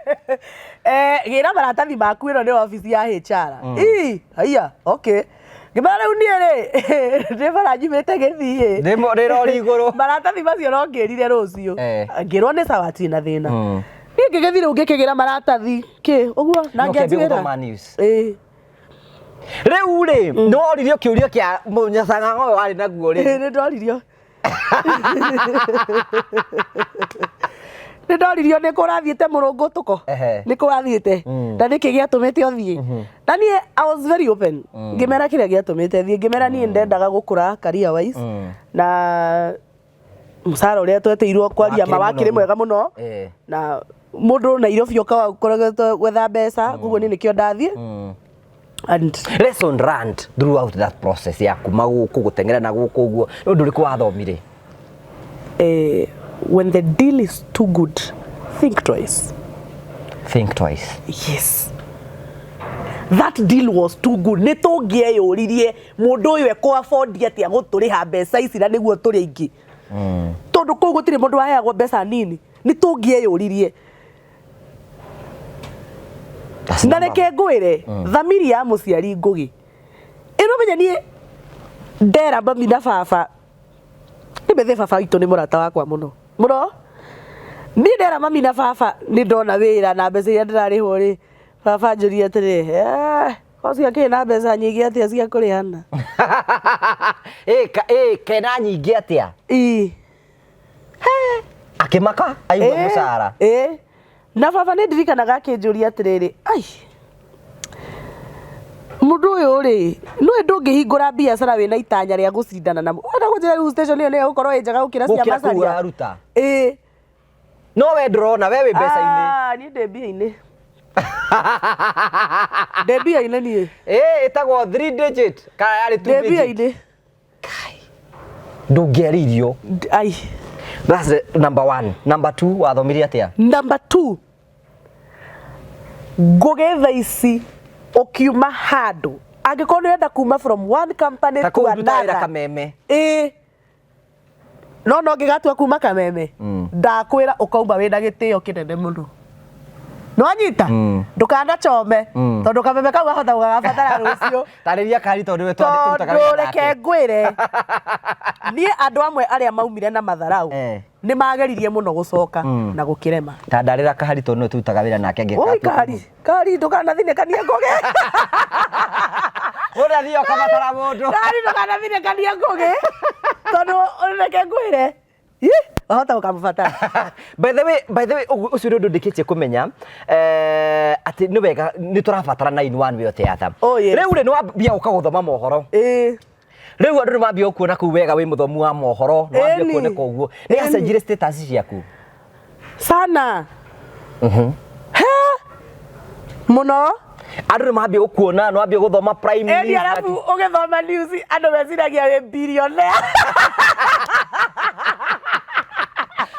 Gĩra maratathi maku, ĩno nĩ obici ya HR. Ii, haiya, okay. Ngĩmera rĩu niĩ rĩ, ndĩ bara nyumĩte gĩthii ĩ. Rĩrori igũrũ. Maratathi macio no ngĩrire rũciũ. Ngĩrwo nĩ sawa, tirĩ na thĩna. Niĩ ngĩgĩthiĩ rĩu ngĩkĩgĩra maratathi kĩ ũguo na Na ũkĩambia ngĩanjĩra. gũthoma news. Ĩĩ. Rĩu rĩ, nĩ woririo kĩũria kĩa mũnyacang'ang'a ũyũ warĩ naguo rĩ? Nĩ ndoririo nĩ kũ ũrathiĩte mũrũngũtũko, nĩ kũ wathiĩte na nĩkĩ gĩatũmĩte ũthiĩ. Na niĩ I was very open, ngĩmera kĩrĩa gĩatũmĩte thiĩ, ngĩmera niĩ ndendaga gũkũra career wise na mũcara ũrĩa twetĩirwo kwaria ma Wakĩrĩ wakĩrĩ mũnoru. Mwega mũno na mũndũ Nairobi ũkaga ũkoretwo gwetha mbeca, koguo niĩ nĩkĩo ndathiĩ and Lesson learned throughout that process ya kuma gũkũ gũteng'era na gũkũ ũguo, nĩ ũndũ ũrĩkũ wathomire? When the deal is too good, think twice. Think twice. Yes, that deal was too good. Nĩ tũngĩeyũririe mũndũ ũyũ ekũ afford atĩa gũtũrĩha mbeca ici na nĩguo tũrĩ aingĩ, tondũ kũu gũtirĩ mũndũ waheagwo mbeca nini. Nĩ tũngĩeyũririe. That's Na number reke ngwĩre, thamiri ya mũciari Ngũgĩ ĩno, menya niĩ ndera mami na baba nĩ bethe, baba witũ nĩ mũrata wakwa mũno mũno. Niĩ ndera mami na baba nĩ ndona wĩra na mbeca iria ndĩrarĩhwo rĩ, baba anjũria atĩrĩ, "Eh, ũcio akĩrĩ na mbeca nyingĩ atĩa cia kũrĩhana?" Ĩ kena nyingĩ atĩa? Ii. Akĩmaka aigua mũcara. Ĩ, na baba nĩ ndirikanaga akĩnjũria atĩrĩrĩ, "Ai, mũndũ ũyũ rĩ, nĩwe ndũngĩhingũra biacara wĩna itanya rĩa gũcindana na ona gũnjĩra rĩu station ĩyo nĩyo ĩgũkorwo ĩ njega gũkĩra cia Gũkĩra kũu Macharia?" ũraruta. Ĩ. No we ndũrona, we wĩ mbeca-inĩ. Ah, niĩ ndĩ mbia-inĩ, ndĩ mbia-inĩ niĩ. Ĩ ĩtagwo 3 digit kana yarĩ 2 Ndĩ digit? mbia-inĩ. Ndũngĩaririo. Ai. That's the number one. Number two, wathomire atĩa? Number two, Ngũgĩ, thaa ici ũkiuma handũ, angĩkorwo nĩ ũrenda kuma from one company Ta to kũu ndutaga wĩra another, Kameme. Ĩ, no ngĩgatua kuma Kameme, ndakwĩra ũkauma wĩna gĩtĩo kĩnene mũno. Nĩwanyita? Ndũkanachome, tondũ kameme kau wahota gũgagabatara rũciũ. Tarĩria kari, tondũ nĩwe tũrutaga Tondũ wĩra reke nake. Ngwĩre, niĩ andũ amwe arĩa maumire na matharau nĩ mageririe mũno gũcoka na gũkĩrema. Ta ndarĩra kahari, tondũ nĩwe tũrutaga wĩra nake. Oi. Angĩgatua Kahari, kahari, ndũkanathinĩkanie Ngũgĩ. Mũndũ athiĩ ũkabatara mũndũ. Kahari, ndũkanathinĩkanie Ngũgĩ, tondũ reke ngwĩre, ĩ, wahota gũkamũbatara. By the way, ũcio nĩ ũndũ ndĩkĩtie kũmenya atĩ nĩ wega nĩ tũrabatara in one way or the other. Oh, yes. Rĩu rĩ, nĩ wambia gũka gũthoma mohoro. Ĩ. Rĩu andũ nĩ mambia gũkuona kũu wega wĩ mũthomu wa mohoro, nĩ wambia Ĩni. kuoneka ũguo. Nĩ Ĩni. acenjirie status ciaku? Sana. He, mũno. Andũ nĩ mambia gũkuona, nĩ wambia gũthoma Prime Ĩni. News. Arabu ũgĩthoma news andũ meciragia wĩ billionaire.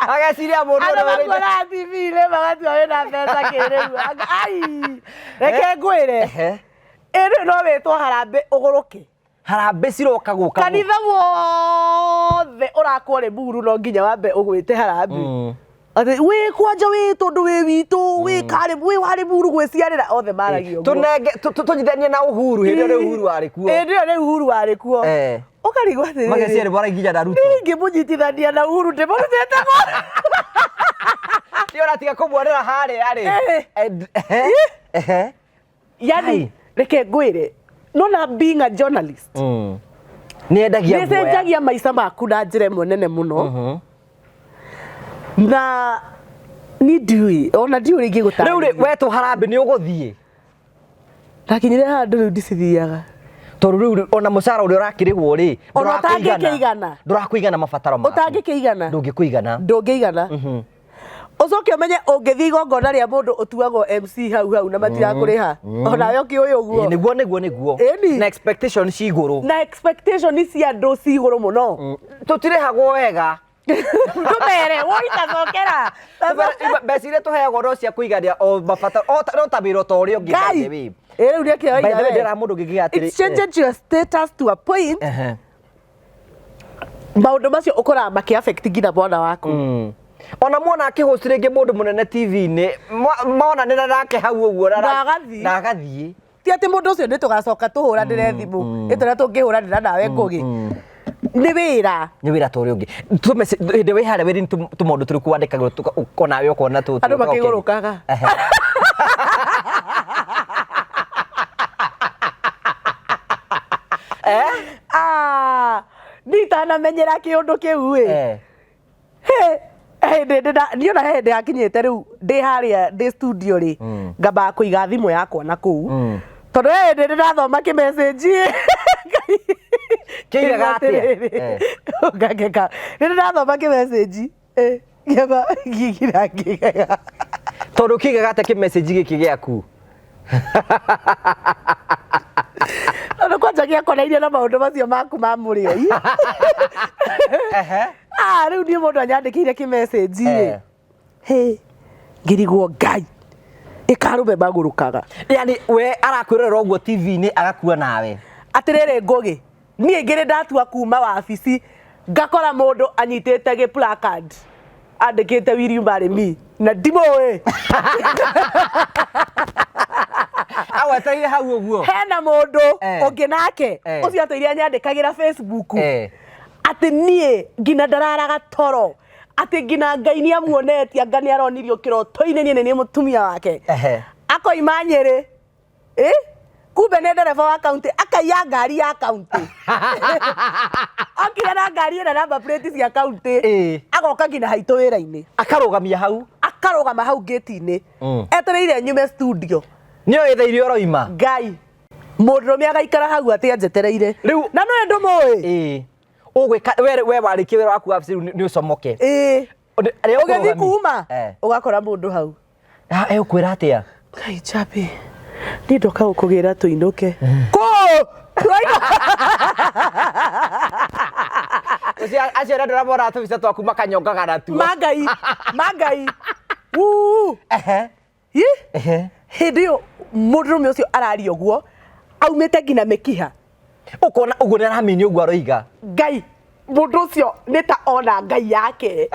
Ageciria mũndũ Andũ ũrĩa wĩra-inĩ- makuonaga TV-inĩ magatua wĩna mbeca kĩrĩu. Ai, reke ngwĩre, ĩ, rĩu no wĩtwo harambĩ ũgũrũke. Harambĩ ciroka gũka. Kanitha wothe ũrakwo Limuru no nginya wambe ũgwĩte harambĩ, atĩ wĩ kwanja wĩ tondũ wĩ witũ wĩ karĩ wĩ wa Limuru gwĩciarĩra othe maragia ũguo. Tũnenge tũnyitithanie na Uhuru hĩndĩ ĩrĩa Uhuru warĩ kuo. Hĩndĩ ĩyo rĩu Uhuru warĩ kuo. Ũkarigwo atĩrĩrĩ, Mageciria nĩ maraginya na Ruto. Niĩ ingĩmũnyitithania na Uhuru ndĩmũrutĩte kũ? Nĩ ũratiga kũmuonera harĩa rĩ. Ehe. Yani, Ai. reke ngwĩre, nona being a journalist Nĩ endagia nĩ guoya. cenjagia maica maku na njĩra ĩmwe nene mũno, na ni ndiũĩ, ona ndiũĩ rĩngĩ Rĩu rĩ, gũtarĩria. wetwo harambĩ nĩ ũgũthiĩ? Ndakinyire handũ rĩu ndicithiaga. Tondũ rĩu rĩ, ona mũcara ũrĩa ũrakĩrĩhwo rĩ, Ona ndũrakũigana. ũtangĩkĩigana. Ndũrakũigana mabataro maku. Ũtangĩkĩigana. Ndũngĩkũigana. Ndũngĩigana. Ũcoke ũmenye ũngĩthiĩ igongona rĩa mũndũ ũtuagwo MC hau hau na matirakũrĩha, onawe ũkĩũĩ ũguo. Ĩĩ, nĩguo nĩguo nĩguo. Ĩni. Na expectation ci igũrũ. Na expectation cia andũ ci igũrũ mũno. Tũtirĩhagwo wega. Tũmere woi tacokera. Mbeca iria tũheagwo no cia kũigania o mabata o ta- no ta wĩra ta ũrĩa ũngĩ by the way. Ĩ rĩu nĩkĩo By the way, oiga. ndĩra mũndũ ũngĩ atĩrĩ It changes your status to a point. Ehe. Maũndũ macio ũkoraga makĩ affect nginya mwana waku. Ona mwana akĩhost rĩngĩ mũndũ mũnene TV-inĩ monanĩra nake hau ũguo Na agathiĩ. Na agathiĩ. Ti atĩ mũndũ ũcio nĩ tũgacoka tũhũranĩre thimũ ĩtũrĩa tũngĩhũranĩra nawe Ngũgĩ. Nĩ wĩra. Nĩ wĩra ta ũrĩa ũngĩ. Hĩndĩ wĩ harĩa wĩra-inĩ tũmaũndũ tũrĩkũ wandĩkagĩrwo onawe ũkona tũtũ? Andũ makĩgũrũkaga. Ehe. Ah, niĩ itanamenyera kĩũndũ kĩu ĩ. He, hĩndĩ niĩ ona he hĩndĩ yakinyĩte rĩu ndĩ harĩa ndĩ studio rĩ, ngambaga kũiga thimũ yakwa na kũu. Tondũ he hĩndĩ ndĩrathoma kĩmessage. Kĩigaga atĩa? Ũngangeka. Nĩ ndĩrathoma kĩmessage. Ngĩamba ngĩkira ngĩgega. Tondũ kĩigaga atĩa kĩmessage gĩkĩ gĩaku? Tondũ kwanja gĩakonainie na maũndũ macio maku ma mũrĩo. Ehe. Ah, rĩu niĩ mũndũ anyandĩkĩire kĩmessage rĩ. Hĩ, ngĩrigwo Ngai. Ĩkarũme magũrũkaga. Yani we arakwĩrorera ũguo TV-inĩ agakua nawe. Atĩrĩrĩ Ngũgĩ, niĩ ngĩrĩ ndatua kuma wabici ngakora mũndũ anyitĩte gĩ placard andĩkĩte will you marry me na ndimũĩ. Agwetereire hau ũguo. Hena mũndũ ũngĩ nake ũcio atũire anyandĩkagĩra Facebook atĩ niĩ nginya ndararaga toro, atĩ nginya Ngai nĩ amuonetie, anga nĩ aronirio kĩroto-inĩ niĩ nĩ niĩ mũtumia wake. Akoima Nyĩrĩ. Kumbe nĩ ndereba wa kaunti, akaiya ngari ya kaunti. Okire na ngari ĩna number plate cia kaunti. Agoka nginya haitũ wĩra-inĩ. Akarũgamia hau. Akarũgama hau gate-inĩ. Etereire nyume studio. Nĩ oĩ thaa iria ũroima. Ngai. Mũndũrũme agaikara hau atĩ anjetereire. Rĩu na nĩwe ndũmũĩ. Ũgwĩka we warĩkia wĩra waku wabici rĩu nĩ ũcomoke. Arĩa Ũgĩthiĩ ũkũrũgamia. kuma, ũgakora mũndũ hau. Egũkwĩra atĩa? Ngai Njambi, niĩ ndoka gũkũgĩra tũinũke. Kũ? Ũcio acio arĩa ndĩramona tũbica twaku makanyongaga natuo. Mangai, mangai. Wuu. Ĩ? Hĩndĩ ĩyo mũndũrũme ũcio araria ũguo, aumĩte nginya mĩkiha. Ũkona ũguo nĩ aramini ũguo aroiga. Ngai, mũndũ ũcio nĩ ta ona Ngai yake.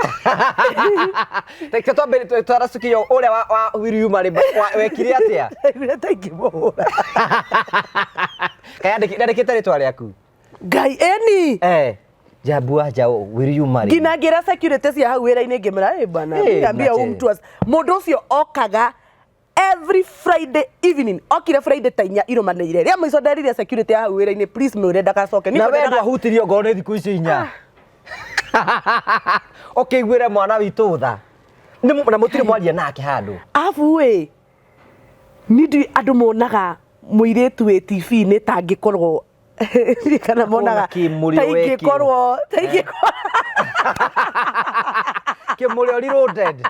Reke twambe twaracukirio ũrĩa wa will you marry me, wekire atĩa? Ndaiguire ta ingĩmũhũra. Kaĩ andĩkĩte rĩtwa rĩaku? Ngai, ĩni. Jambu wa Njaũ, will you marry me? Nginya ngĩra security cia hau wĩra-inĩ ngĩmera, ĩ bana, ngĩambia mnache. mtu mũndũ ũcio okaga every Friday evening. Okire Friday ta inya irũmanĩire. Rĩa mũico nderire security ya hau wĩra-inĩ, please mwĩre ndagacoke. Niĩ Na tondũ we ndaga- ndwahutirio ngoro nĩ thikũ icio inya. Ũkĩiguĩre mwana witũ tha. Na mũtirĩ mwaria nake handũ. Abu ĩ, niĩ ndiũĩ andũ monaga mũirĩtu wĩ TV-inĩ ta angĩkorwo kana monaga Kĩmũrĩo ta wekĩrwo. ingĩkorwo, ta ingĩkorwo. Kĩmũrĩo reloaded.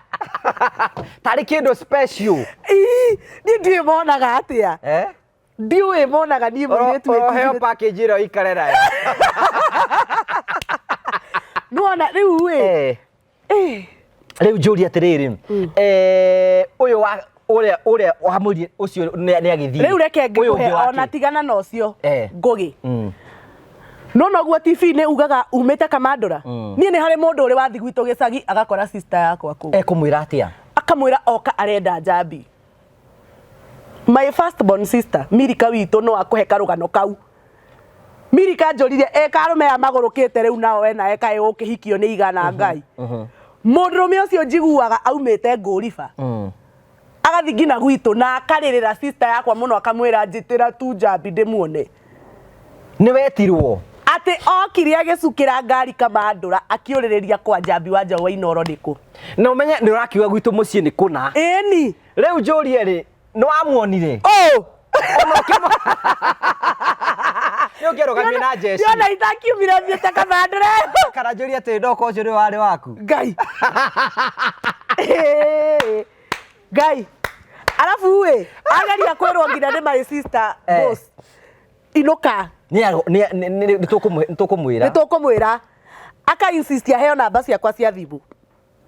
Tarĩ kĩndũ special. Ii, niĩ ndiũĩ monaga atĩa. Ndiũĩ monaga niĩ mũirĩtu wĩ Oroheo TV-inĩ. package ĩrĩa ũikare nayo. Nĩwona rĩu ĩ. Rĩu njũrie atĩrĩrĩ, ũyũ wa ũrĩa ũrĩa wa mũirĩtu ũcio nĩ agĩthiĩ. Rĩu reke Ũyũ ngĩkũhe ũngĩ wake. ona tigana na ũcio. Ngũgĩ. No noguo TV-inĩ ugaga umĩte Kamandũra. Niĩ nĩ harĩ mũndũ ũrĩ wathiĩ gwitũ gĩcagi agakora sister yakwa kũu. Ekũmwĩra atĩa? Akamwĩra oka arenda Njambi. My first born sister, Milika witũ no akũhe karũgano kau. Milika njũrire, karũme aya magũrũkĩte rĩu nao we nawe kaĩ ũkĩhikio nĩ igana Ngai. Mũndũrũme ũcio njiguaga aumĩte Ngũriba. Agathiĩ nginya gwitũ na akarĩrĩra sister yakwa mũno akamwĩra njĩtĩra tu Njambi ndĩmuone. Nĩ wetirwo? Atĩ okire agĩcukĩra ngari Kamandũra akĩũrĩrĩria kwa Njambi wa Njaũ wa Inooro nĩ kũ. Na ũmenye nĩ ũrakiuga gwitũ mũciĩ nĩ kũna. Ĩni. Rĩu njũrie rĩ, nĩ wamuonire? Ũ! Nĩ ũngĩarũgamire na njeci. Ndiona itakiumire thiĩte kabandĩre. Kana njũrie atĩ ndoka ũcio nĩ warĩ waku. Ngai. Ĩĩ. Ngai. Arabu ĩ, ageria kwĩrwo nginya nĩ my sister boss. Inũka. Nĩ tũkũmwĩra. Nĩ tũkũmwĩra. Aka insist aheo namba ciakwa cia thimũ.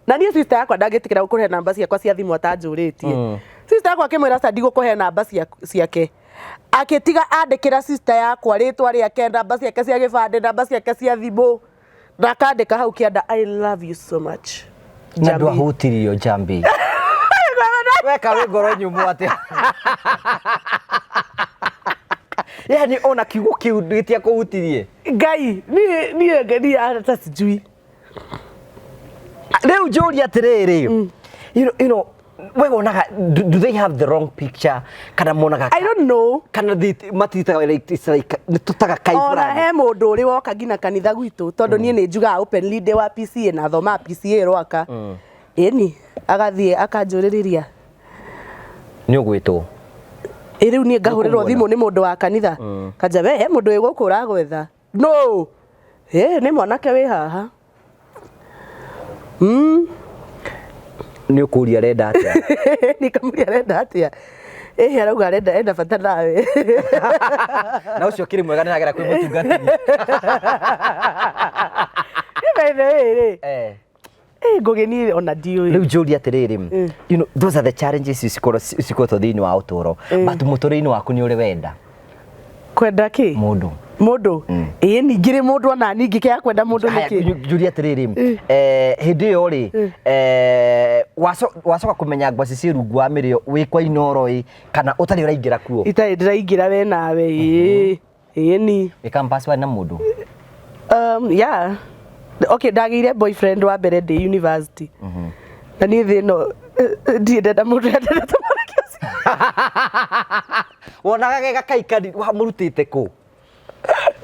Na niĩ sister yakwa ndangĩtĩkĩra gũkũhe namba ciakwa cia thimũ atanjũrĩtie. Sister yakwa akĩmwĩra aca ndigũkũhe namba ciake. Akĩtiga andĩkĩra sister yakwa rĩtwa rĩake, namba ciake cia gĩbandĩ, namba ciake cia thimũ. Na akandĩka hau kĩanda I love you so much. Na Njambi. ndwahutirio Njambi. Weka wĩ ngoro nyũmũ atĩa. Yani ona kiugo kĩu gĩtiakũhutirie. Ngai, niĩ niĩ niĩ hata sijui. Rĩu njũrie atĩrĩrĩ, you know, we wonaga do they have the wrong picture kana monaga I don't know. Kana matiritaga like it's like nĩ tũtaga kai Ona fulani. He mũndũ ũrĩ woka nginya kanitha gwitũ tondũ niĩ nĩ njugaga openly ndĩ wa PCA na thomaga PCA Rwaka. Ĩni agathiĩ akanjũrĩrĩria. Nĩ ũgwĩtwo. Ĩ rĩu niĩ ngahũrĩrwo Nĩũkũmuona. Thimũ nĩ mũndũ wa kanitha. Kanja we he mũndũ wĩ gũkũ ũragwetha. No. Ĩ nĩ mwanake wĩ haha. Nĩ ũkũria arenda atĩa. Nikamũria arenda atĩa. Ĩhĩ arauga arenda enda bata nawe. Na ũcio ũkĩrĩ mwega nĩ agera kwĩ mũtungatĩri. Nĩ by the way rĩ. Ĩ Ngũgĩ niĩ ona ndiũĩ. Rĩu njũrie atĩrĩrĩ, those are the challenges cikoretwo thĩinĩ wa ũtũũro, but mũtũrĩre-inĩ waku nĩ ũrĩ wenda Kwenda kĩ? Mũndũ. Mũndũ. Ĩĩ ningĩ mũndũ ona ningĩ kĩa kwenda mũndũ Haya, nĩkĩ? Njũrie atĩrĩrĩ, hĩndĩ ĩyo rĩ, wacoka kũmenya ngwaci ciĩ rungu wa mĩrĩo wĩ kwa Inoro ĩ kana ũtarĩ ũraingĩra kuo? Itarĩ ndĩraingĩra we nawe ĩĩ. Ĩĩ ni. Wĩ campus warĩ na mũndũ? Yeah. Okay, ndagĩire boyfriend wa mbere ndĩ university. Na niĩ thĩ ĩno ndirĩ ndenda mũndũ endete mwanake ũcio. Wonaga ge gakaikari wamũrutĩte kũ?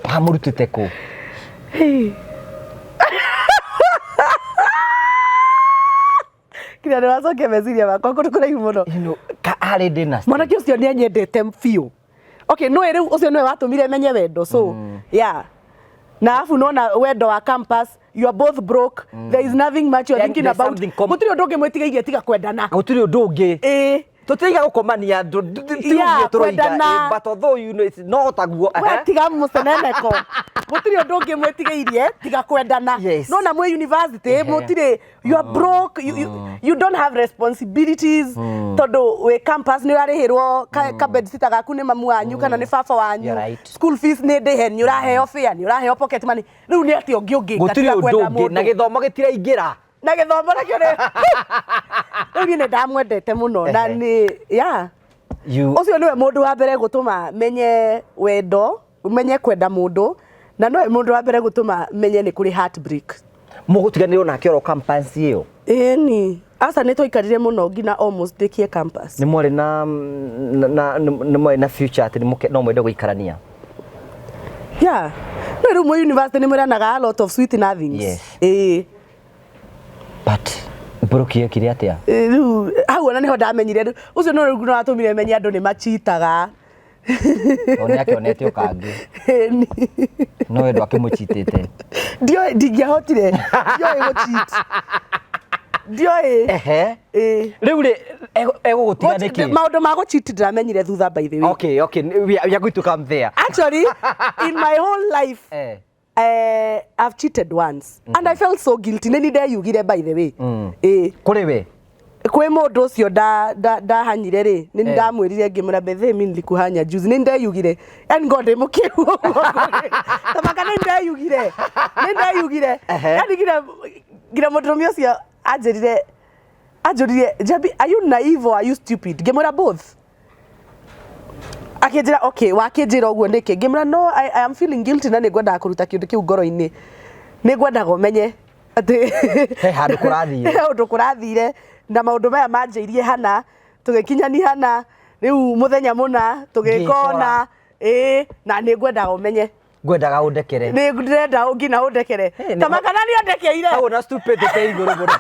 Wamũrutĩte kũ? Hey. Kinya nĩ wacokia meciria makwa kũndũ kũraihu mũno. Arĩ dynasty. Mwanake ũcio nĩ anyendete biũ. Okay, nĩwe rĩu ũcio nĩwe watũmire menye wendo, so yeah. Na afu nona wendo wa campus, you are both broke, there is nothing much you are Yeah, thinking there's about. something Gũtirĩ ũndũ ũngĩ mwĩtigairie tiga kwendana. Gũtirĩ ũndũ ũngĩ. Ĩĩ. Tũtiraiga gũkomania ti Yeah, ũguo tũroiga kwendana. but although you know it's no taguo. We tiga mũceneneko. Gũtirĩ ũndũ ũngĩ mwĩtigairie tiga kwendana. Nona mwĩ university mũtirĩ, you are broke, you don't have responsibilities tondũ wĩ campus nĩ ũrarĩhĩrwo ka bedsitter gaku nĩ mamu wanyu kana nĩ baba wanyu. You're right. School fees nĩ ndĩhe, nĩ ũraheo fare, nĩ ũraheo pocket money. Rĩu nĩ atĩa ũngĩ ũngĩka Gũtirĩ tiga ũndũ kwenda ũngĩ na mũndũ? gĩthomo gĩtiraingĩra. Na gĩthomo nakĩo nĩ rĩu niĩ nĩ ndamwendete mũno na nĩ yeah. Ũcio nĩwe mũndũ wa mbere gũtũma menye wendo, menye kwenda mũndũ, na nowe mũndũ wa mbere gũtũma menye nĩ kũrĩ heartbreak. Mũgũtiganĩrwo nake oro campus ĩyo? Ĩni aca, nĩ twaikarire mũno nginya almost ndĩkie campus. Nĩ mwarĩ na future atĩ no mwende gũikarania? Yeah, no rĩu mwĩ university nĩ mwĩranaga a lot of sweet nothings. Ĩĩ. But mbũrũki yekire atĩa? Ĩ, rĩu hau ona nĩho ndamenyire rĩu ũcio no rĩu no watũmire menye andũ nĩ machitaga. Tondũ nĩ akĩonete o kangĩ. Ĩni. No we ndwakĩmũchitĩte. Ndioĩ, ndingĩahotire, ndioĩ gũcheat, ndioĩ. Ĩĩ. Rĩu rĩ egũgũtiga nĩkĩ? Maũndũ ma gũcheat ndĩramenyire thutha, by the way. Okay, we are going to come there. Actually, in my whole life, I've cheated once and I felt so guilty. Nĩ ndeyugire, by the way. Ĩĩ. Kũrĩ we? Kwĩ mũndũ ũcio ndahanyire rĩ, nĩ ndamwĩrire ngĩmwĩra, "Bethe, mi nilikuhanya juzi." Nĩ ndeyugire, yani ngo ndĩ mũkĩru ũguo tabaka, nĩ ndeyugire, nĩ ndeyugire. Yani nginya mũndũrũme ũcio anjĩrire, anjũririe, "Njambi, are you naive or are you stupid?" Ngĩmwĩra, "Both." Akĩnjĩra, "Okay, wakĩnjĩra ũguo nĩkĩ?" Ngĩmwĩra, "No, I am feeling guilty na nĩ ngwendaga kũruta kĩũndũ kĩu ngoro-inĩ, nĩ ngwendaga ũmenye atĩ He handũ kũrathire. He ũndũ kũrathire na maũndũ maya manjĩirie hana tũgĩkinyani hana rĩu mũthenya mũna tũgĩkona ĩĩ, na nĩ ngwendaga ũmenye." Ngwendaga ũndekere. Nĩ ndĩrenda nginya ũndekere. Tamaka na nĩ andekeire. Hau na stupidity igũrũ mũno.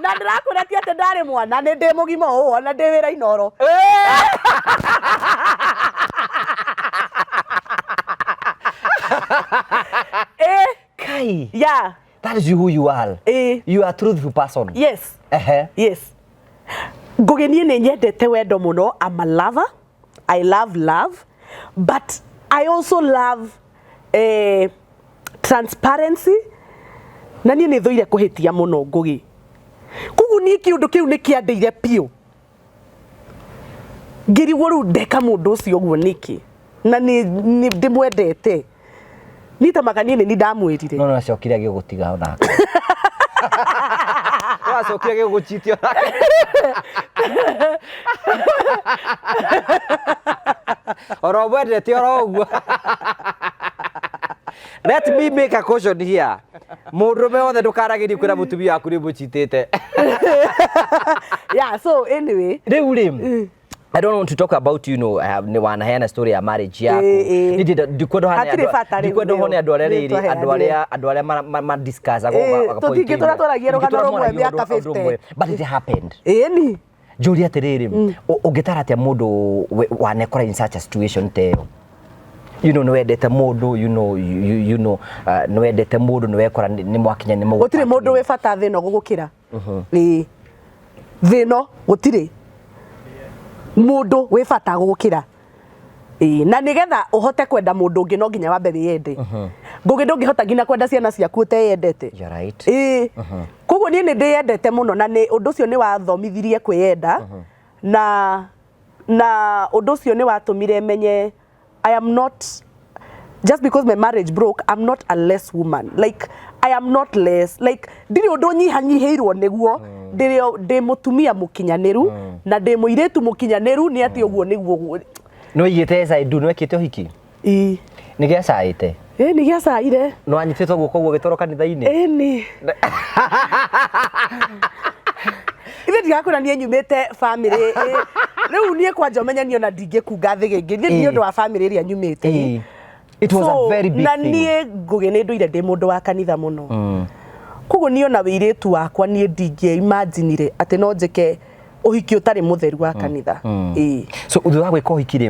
Na ndĩrakwĩra ti atĩ ndarĩ mwana, nĩ ndĩ mũgima ũũ, ona ndĩ wĩra Inoro. Eh. Kai. Yeah. That is who you are. Eh. You are a truthful person. Yes. Ehe. Yes. Ngugi, niĩ nĩ nyendete wendo mũno. I'm a lover. I love love, but I also love transparency, na niĩ nĩ thũire kũhĩtia mũno, Ngugi. Koguo niĩ kĩũndũ kĩu nĩ kĩandĩire biũ, ngĩrigwo rĩu ndeka mũndũ ũcio ũguo nĩkĩ, na nĩ ndĩmwendete. Niĩ ta maka niĩ nĩ ni ndamwĩrire. No no acokire agĩgũtiga onake. No acokire agĩgũchitia onake. Oro mwendete oro ũguo. Let me make a caution here. Mũndũrũme wothe, ndũkaragerie kwĩra mũtumia waku nĩ mũchitĩte. Yeah, so anyway. Rĩu rĩ, I don't want to talk about nĩ wanaheana story ya marriage yaku. Ĩ, ĩ. Ndikwenda hone Hatirĩ bata rĩu. Ndikwenda hone andũ arĩa nĩyo rĩrĩ twaheanire. andũ arĩa ma discuss. Tũtingĩtũra twaragia rũgano rũmwe mĩaka 50. But it happened. Ĩni. Njũria atĩrĩrĩ, ũngĩtara atĩa mũndũ wanekora in such a situation ta ĩyo? Nĩ wendete mũndũ, nĩ wendete mũndũ, nĩ wekora nĩ mwakinya nĩ mũgũ. Gũtirĩ mũndũ wĩ bata thĩ ĩno gũgũkĩra. Ĩĩ, thĩ ĩno gũtirĩ mũndũ wĩ bata gũgũkĩra. Ĩĩ, na nĩgetha ũhote kwenda mũndũ ũngĩ, no nginya wambe wĩyende. Ngũgĩ, ndũngĩhota nginya kwenda ciana ciaku ũteyendete. You're right. Ĩĩ, koguo niĩ nĩ ndĩyendete mũno, na nĩ ũndũ ũcio nĩ wathomithirie kwĩyenda, na ũndũ ũcio nĩ watũmire menye I am not, just because my marriage broke, I'm not a less woman. Like, I am not less. Like, ndirĩ ũndũ nyihanyihĩirwo nĩguo. Ndĩrĩ ndĩ mũtumia mũkinyanĩru na ndĩ mũirĩtu mũkinyanĩru, nĩ atĩ ũguo nĩguo. Nĩ waigĩte yes I do, nĩ wekĩte ũhiki? Ĩĩ. Nĩ gĩacaĩte? Ĩĩ, nĩ gĩacaire. Nĩ wanyitĩtwo guoko ũguo ũgĩtwarwo kanitha-inĩ? Ĩni. Ithe ndigakwĩra niĩ nyumĩte family rĩu niĩ kwanja ũmenye niĩ ona ndingĩkunga thĩ gĩngĩ niĩ nĩ ũndũ wa family ĩrĩa nyumĩte. Ĩĩ. It was a very big na thing. Niĩ, Ngũgĩ, nĩ ndũire ndĩ mũndũ wa kanitha mũno. Koguo niĩ ona wĩirĩtu wakwa, niĩ ndingĩ imaginire atĩ no njĩke ũhiki ũtarĩ mũtheru wa kanitha. Ĩĩ. So thutha wa gwĩka ũhiki rĩ,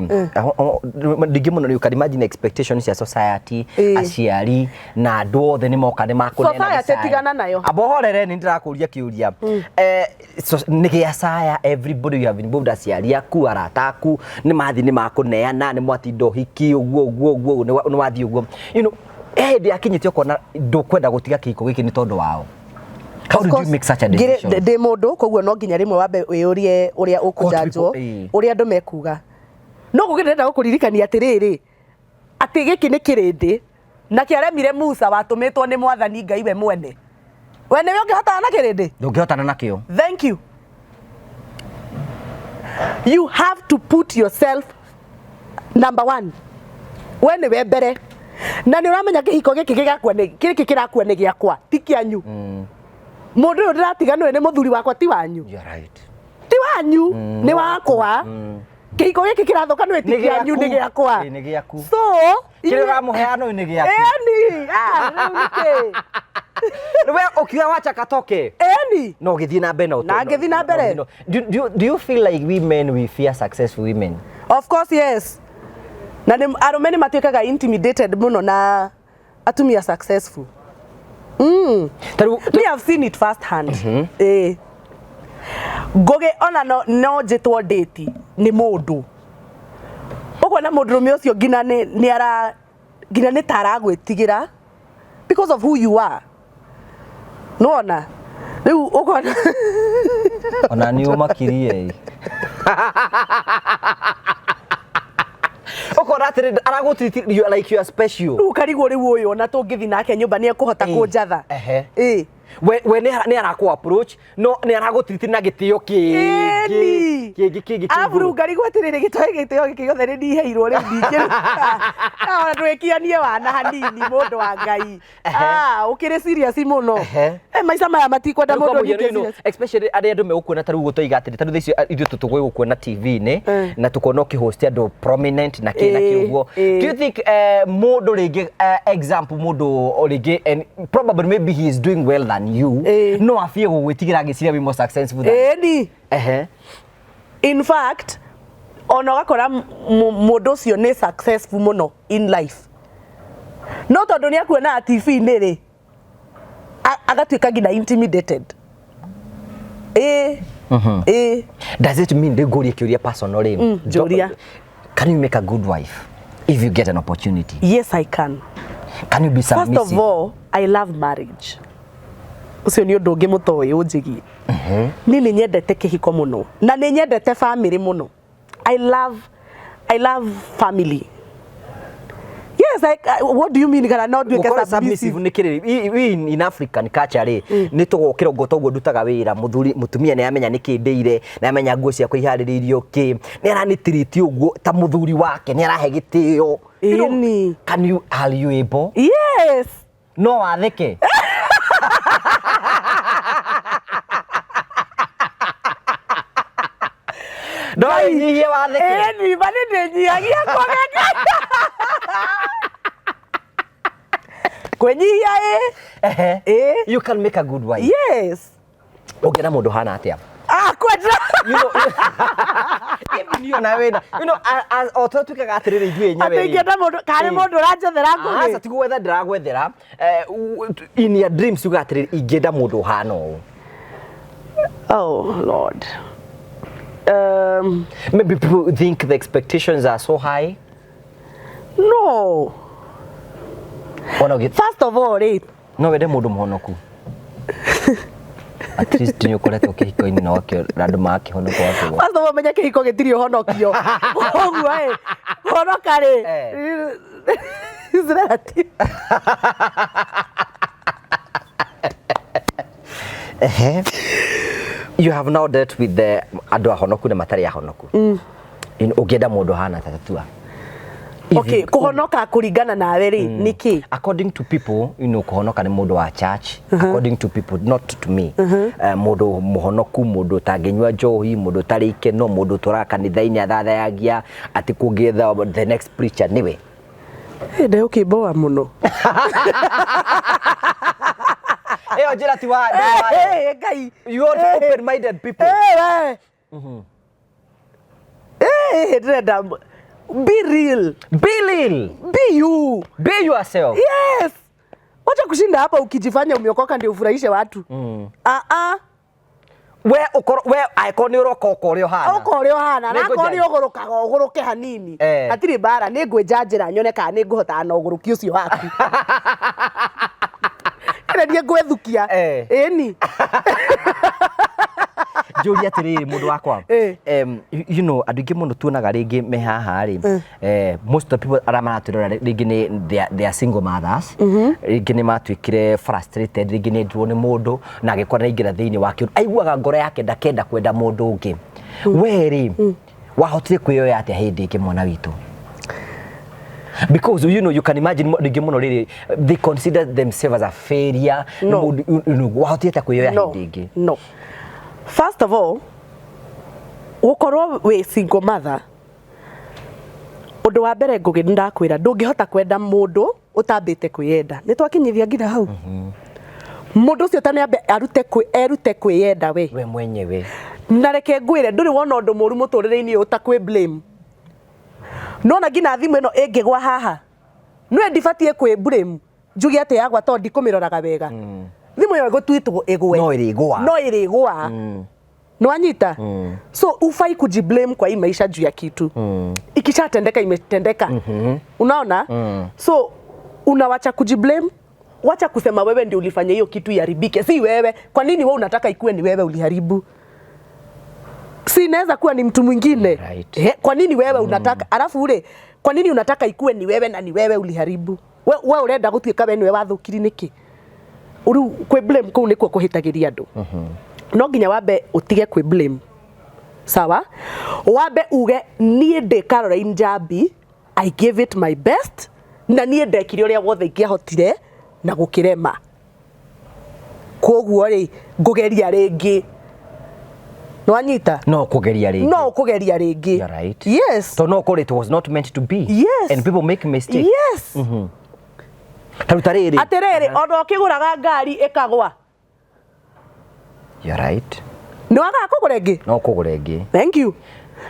ndingĩ mũno, you can imagine expectations cia society, aciari na andũ othe nĩ moka nĩ makũneana. Society gĩcaya. tigana nayo. Amba ũhorere, nĩ ndĩrakũria kĩũria. So, nĩ gĩacaya, everybody you have involved, aciari aku, arata aku, nĩ mathi nĩ makũneana, nĩ mwatinda ũhiki ũguo ũguo ũguo, nĩ wathiĩ ũguo, hĩndĩ yakinyĩte ũkona ndũkwenda gũtiga kĩhiko gĩkĩ nĩ tondũ wao. How did you make such a decision? Ndĩ mũndũ, koguo no nginya rĩmwe wambe wĩyũrie ũrĩa ũkũjanjwo, ũrĩa andũ mekuga. No gũkĩ ndĩrenda gũkũririkania atĩrĩrĩ, atĩ gĩkĩ nĩ kĩrĩndĩ na kĩaremire Musa watũmĩtwo nĩ Mwathani Ngai we mwene. We nĩwe ũngĩhotana na kĩrĩndĩ? Ndũngĩhotana nakĩo. Thank you. You have to put yourself number one. We nĩwe mbere, na nĩ ũramenya kĩhiko gĩkĩ gĩgakua nĩ gĩkĩ kĩrakua nĩ gĩakwa, ti kĩanyu. Mũndũ ũyũ ndĩratiga nĩwe nĩ mũthuri wakwa, ti wanyu. You're right. Ti wanyu, nĩ wakwa. Kĩhiko gĩkĩ kĩrathũka nĩwe ti Nĩ kĩanyu, nĩ gĩaku. gĩakwa. Ĩ, nĩ gĩaku. So kĩrĩa ũramũheana ũyũ nĩ gĩaku. Ĩni, ah, rĩu nĩkĩ? We ũkiuga wacha katoke. Ĩni. No ũgĩthiĩ na mbere na ũtũ- Na ngĩthiĩ na mbere. No, do you feel like we men, we fear successful women? Of course, yes. Na nĩ arũme nĩ matuĩkaga intimidated mũno na atumia successful. Ta rĩu Me have seen it first hand. Eh. Ngũgĩ, ona no njĩtwo ndĩti nĩ mũndũ. Ũkuona mũndũrũme ũcio nginya nĩ ara nginya nĩ ta aragwĩtigĩra because of who you are. Nĩwona? Rĩu ũkona Ona nĩ ũmakirie ũkona atĩrĩ aragũtreat you like you are special. Rĩu ũkarigwo, rĩu ũyũ ona tũngĩthiĩ nake nyũmba nĩ ekũhota kũnjatha? Ĩĩ. We nĩ arakũ approach, no nĩ aragũtreat na gĩtĩo kĩngĩ Ĩni. kĩngĩ kĩngĩ Arabu rĩu kĩngĩ. ngarigwo atĩrĩrĩ, gĩtĩo gĩkĩ gĩothe nĩ ndiheirwo, rĩu ndingĩruta ona ndwĩkianie wana hanini, mũndũ wa Ngai. Ah, ũkĩrĩ serious mũno. Eh, maica maya matikwenda Rĩu kwa mũndũ mũhiano, ũnyite serious. especially arĩa andũ megũkuona, ta rĩu gũtoiga atĩrĩ, ta rĩu thaa ici ithuĩ tũtũgũĩ gũkuona TV-inĩ na tũkona ũkĩhost andũ prominent na kĩ na kĩ ũguo. Do you think mũndũ rĩngĩ, example, mũndũ o rĩngĩ, and probably maybe he is doing well than you, no abie gũgwĩtigĩra agĩciria wĩ more successful than Ĩni. In fact, ona ũgakora mũndũ ũcio nĩ successful mũno in life, No tondũ nĩ akuonaga TV-inĩ rĩ, agatuĩka nginya intimidated. Ĩĩ, ĩĩ. Does it mean, ndĩngũrie kĩũria personal rĩ? Njũria. Can you make a good wife if you get an opportunity? Yes, I can. Can you be First of submissive? all, I love marriage. Ũcio nĩ ũndũ ũngĩ mũtoĩ ũnjĩgie. Niĩ nĩ nyendete kĩhiko mũno na nĩ nyendete family mũno. I love family. Yes, what do you mean kana no nduĩke Gũkorwo submissive? submissive nĩ kĩrĩ we in African culture rĩ, nĩ tũgokĩra ũguo toguo ndutaga wĩra, mũthuri mũtumia nĩ amenya nĩ kĩ ndĩire, nĩ amenya nguo ciakwa iharĩrĩirio kĩ, nĩ aranĩtirĩti ũguo ta mũthuri wake, nĩ arahe gĩtĩo. You know, Ĩni. can you are you able? Yes. No wathĩke? No wĩnyihie wathĩke? Ĩni, ma nĩ ndĩnyihagia kũgeka. Kwĩnyihia ĩ. Ehe. Ĩ. You can make a good wife? Yes. Ũngĩenda mũndũ hana atĩa? Ah, kwenda. Even you na wĩna o tũrĩa tuĩkaga atĩrĩrĩ ithuĩ enyewe Atĩ rĩ. ingĩenda mũndũ karĩ mũndũ ũranjethera Aca, ngũgĩ. ti gwetha ndĩragwethera. In your dreams uga atĩrĩrĩ, ingĩenda mũndũ ũhana ũũ. Oh Lord. Maybe people think the expectations are so high. No. Ona ũgĩ First of all, rĩ, no wende mũndũ mũhonoku? At least nĩ ũkoretwo kĩhiko-inĩ na ũgakĩona andũ magakĩhonoka ũgakĩgwa. First of all, menya kĩhiko gĩtirĩ ũhonokio. Koguo ĩ, kũhonoka rĩ, is relative. Ehe. You have now dealt with the andũ ahonoku na matarĩ ahonoku. Ũngĩenda mũndũ hana ta tatua? If Okay, kũhonoka kũringana nawe rĩ, nĩ kĩ? According to people, kũhonoka nĩ mũndũ wa church, according to people, not to me. Mũndũ mũhonoku, mũndũ ũtangĩnyua njohi, mũndũ ũtarĩ ikeno, mũndũ ũtũraga kanitha-inĩ athathayagia, atĩ kũngĩetha the next preacher nĩwe. Ndĩ ũkĩmboa mũno. Ĩyo njĩra ti wa Ngai. You want open minded people. Eh, we. Eh, ndĩrenda be real. Be real. Be you. Be yourself. Yes. Wacha kushinda hapa ukijifanya umeokoka ndio ufurahishe watu. Ah ah. We ũkorwo we angĩkorwo nĩ ũroka ũka ũrĩa ũhana. Ũka ũrĩa ũhana na Nĩ akorwo nĩ ngũnja- ũgũrũkaga ũgũrũke hanini. Hatirĩ mbara, nĩ ngwĩnja njĩra nyone kana nĩ ngũhotana na ũgũrũki ũcio waku. Ĩrĩa niĩ ngwĩthukia. Ĩni. Njũrie atĩrĩrĩ, mũndũ wakwa. Andũ aingĩ mũno tuonaga rĩngĩ me haha rĩ, most of the people arĩa maratwĩrora rĩngĩ nĩ they are single mothers, rĩngĩ nĩ matuĩkire frustrated, rĩngĩ nĩ endirwo nĩ mũndũ na agĩkora nĩ aingĩra thĩinĩ wa kĩũndũ, aiguaga ngoro yake ndakenda kwenda mũndũ ũngĩ. We rĩ, wahotire kwĩyoya atĩa hĩndĩ ĩngĩ, mwana witũ? Because you can imagine rĩngĩ mũno rĩrĩ they consider themselves as a failure. No. Mũndũ, wahotire atĩa kwĩyoya No. hĩndĩ ĩngĩ? No. First of all, gũkorwo wĩ single mother, ũndũ wa mbere ngũgĩ ndakwĩra, ndũngĩhota kwenda mũndũ ũtambĩte kwĩyenda. Nĩ twakinyithia nginya hau. Mũndũ ũcio tane ambe arute erute kwĩyenda we. We mwenyewe. Na reke ngwĩre, ndũrĩ wona ũndũ mũru mũtũrĩre-inĩ ũyũ ta kwĩ blame. Nona nginya thimũ ĩno ĩngĩgwa haha, nĩwe ndibatiĩ kwĩ blame njuge atĩ yagwa tondũ ndikũmĩroraga wega. Thimũ ĩyo ĩgũtwitwo ĩgwe. No ĩrĩgũa. No ĩrĩgũa. Nwanyita? So ufai kujiblame kwa hii maisha juu ya kitu. Ikishatendeka imetendeka. Unaona? So unawacha kujiblame, wacha kusema wewe ndio ulifanya hiyo kitu iharibike. Si wewe. Kwa nini wewe unataka ikuwe ni wewe uliharibu? Si inaweza kuwa ni mtu mwingine. Kwa nini wewe unataka? Alafu ule, kwa nini unataka ikuwe ni wewe na ni wewe uliharibu? We urenda gutuika we niwe wathukiri niki? Uru kwi blame kuu nikuo kuhitagiria andu. No nginya wambe utige kwi blame. Sawa? Wambe uge niĩ ndĩ Caroline Njambi, I gave it my best na niĩ ndekire ũrĩa wothe ingĩahotire na gũkĩrema. Koguo rĩ, ngũgeria rĩngĩ. Nĩwanyita? No kũgeria rĩngĩ. No kũgeria rĩngĩ. You're right. Yes. So no call it was not meant to be. Yes. And people make mistakes. Yes. Ta ruta rĩrĩ. Atĩrĩrĩ, ona ũkĩgũraga ngari ĩkagwa. You're right. Nĩwagaga kũgũra ĩngĩ? No kũgũra ĩngĩ. Thank you.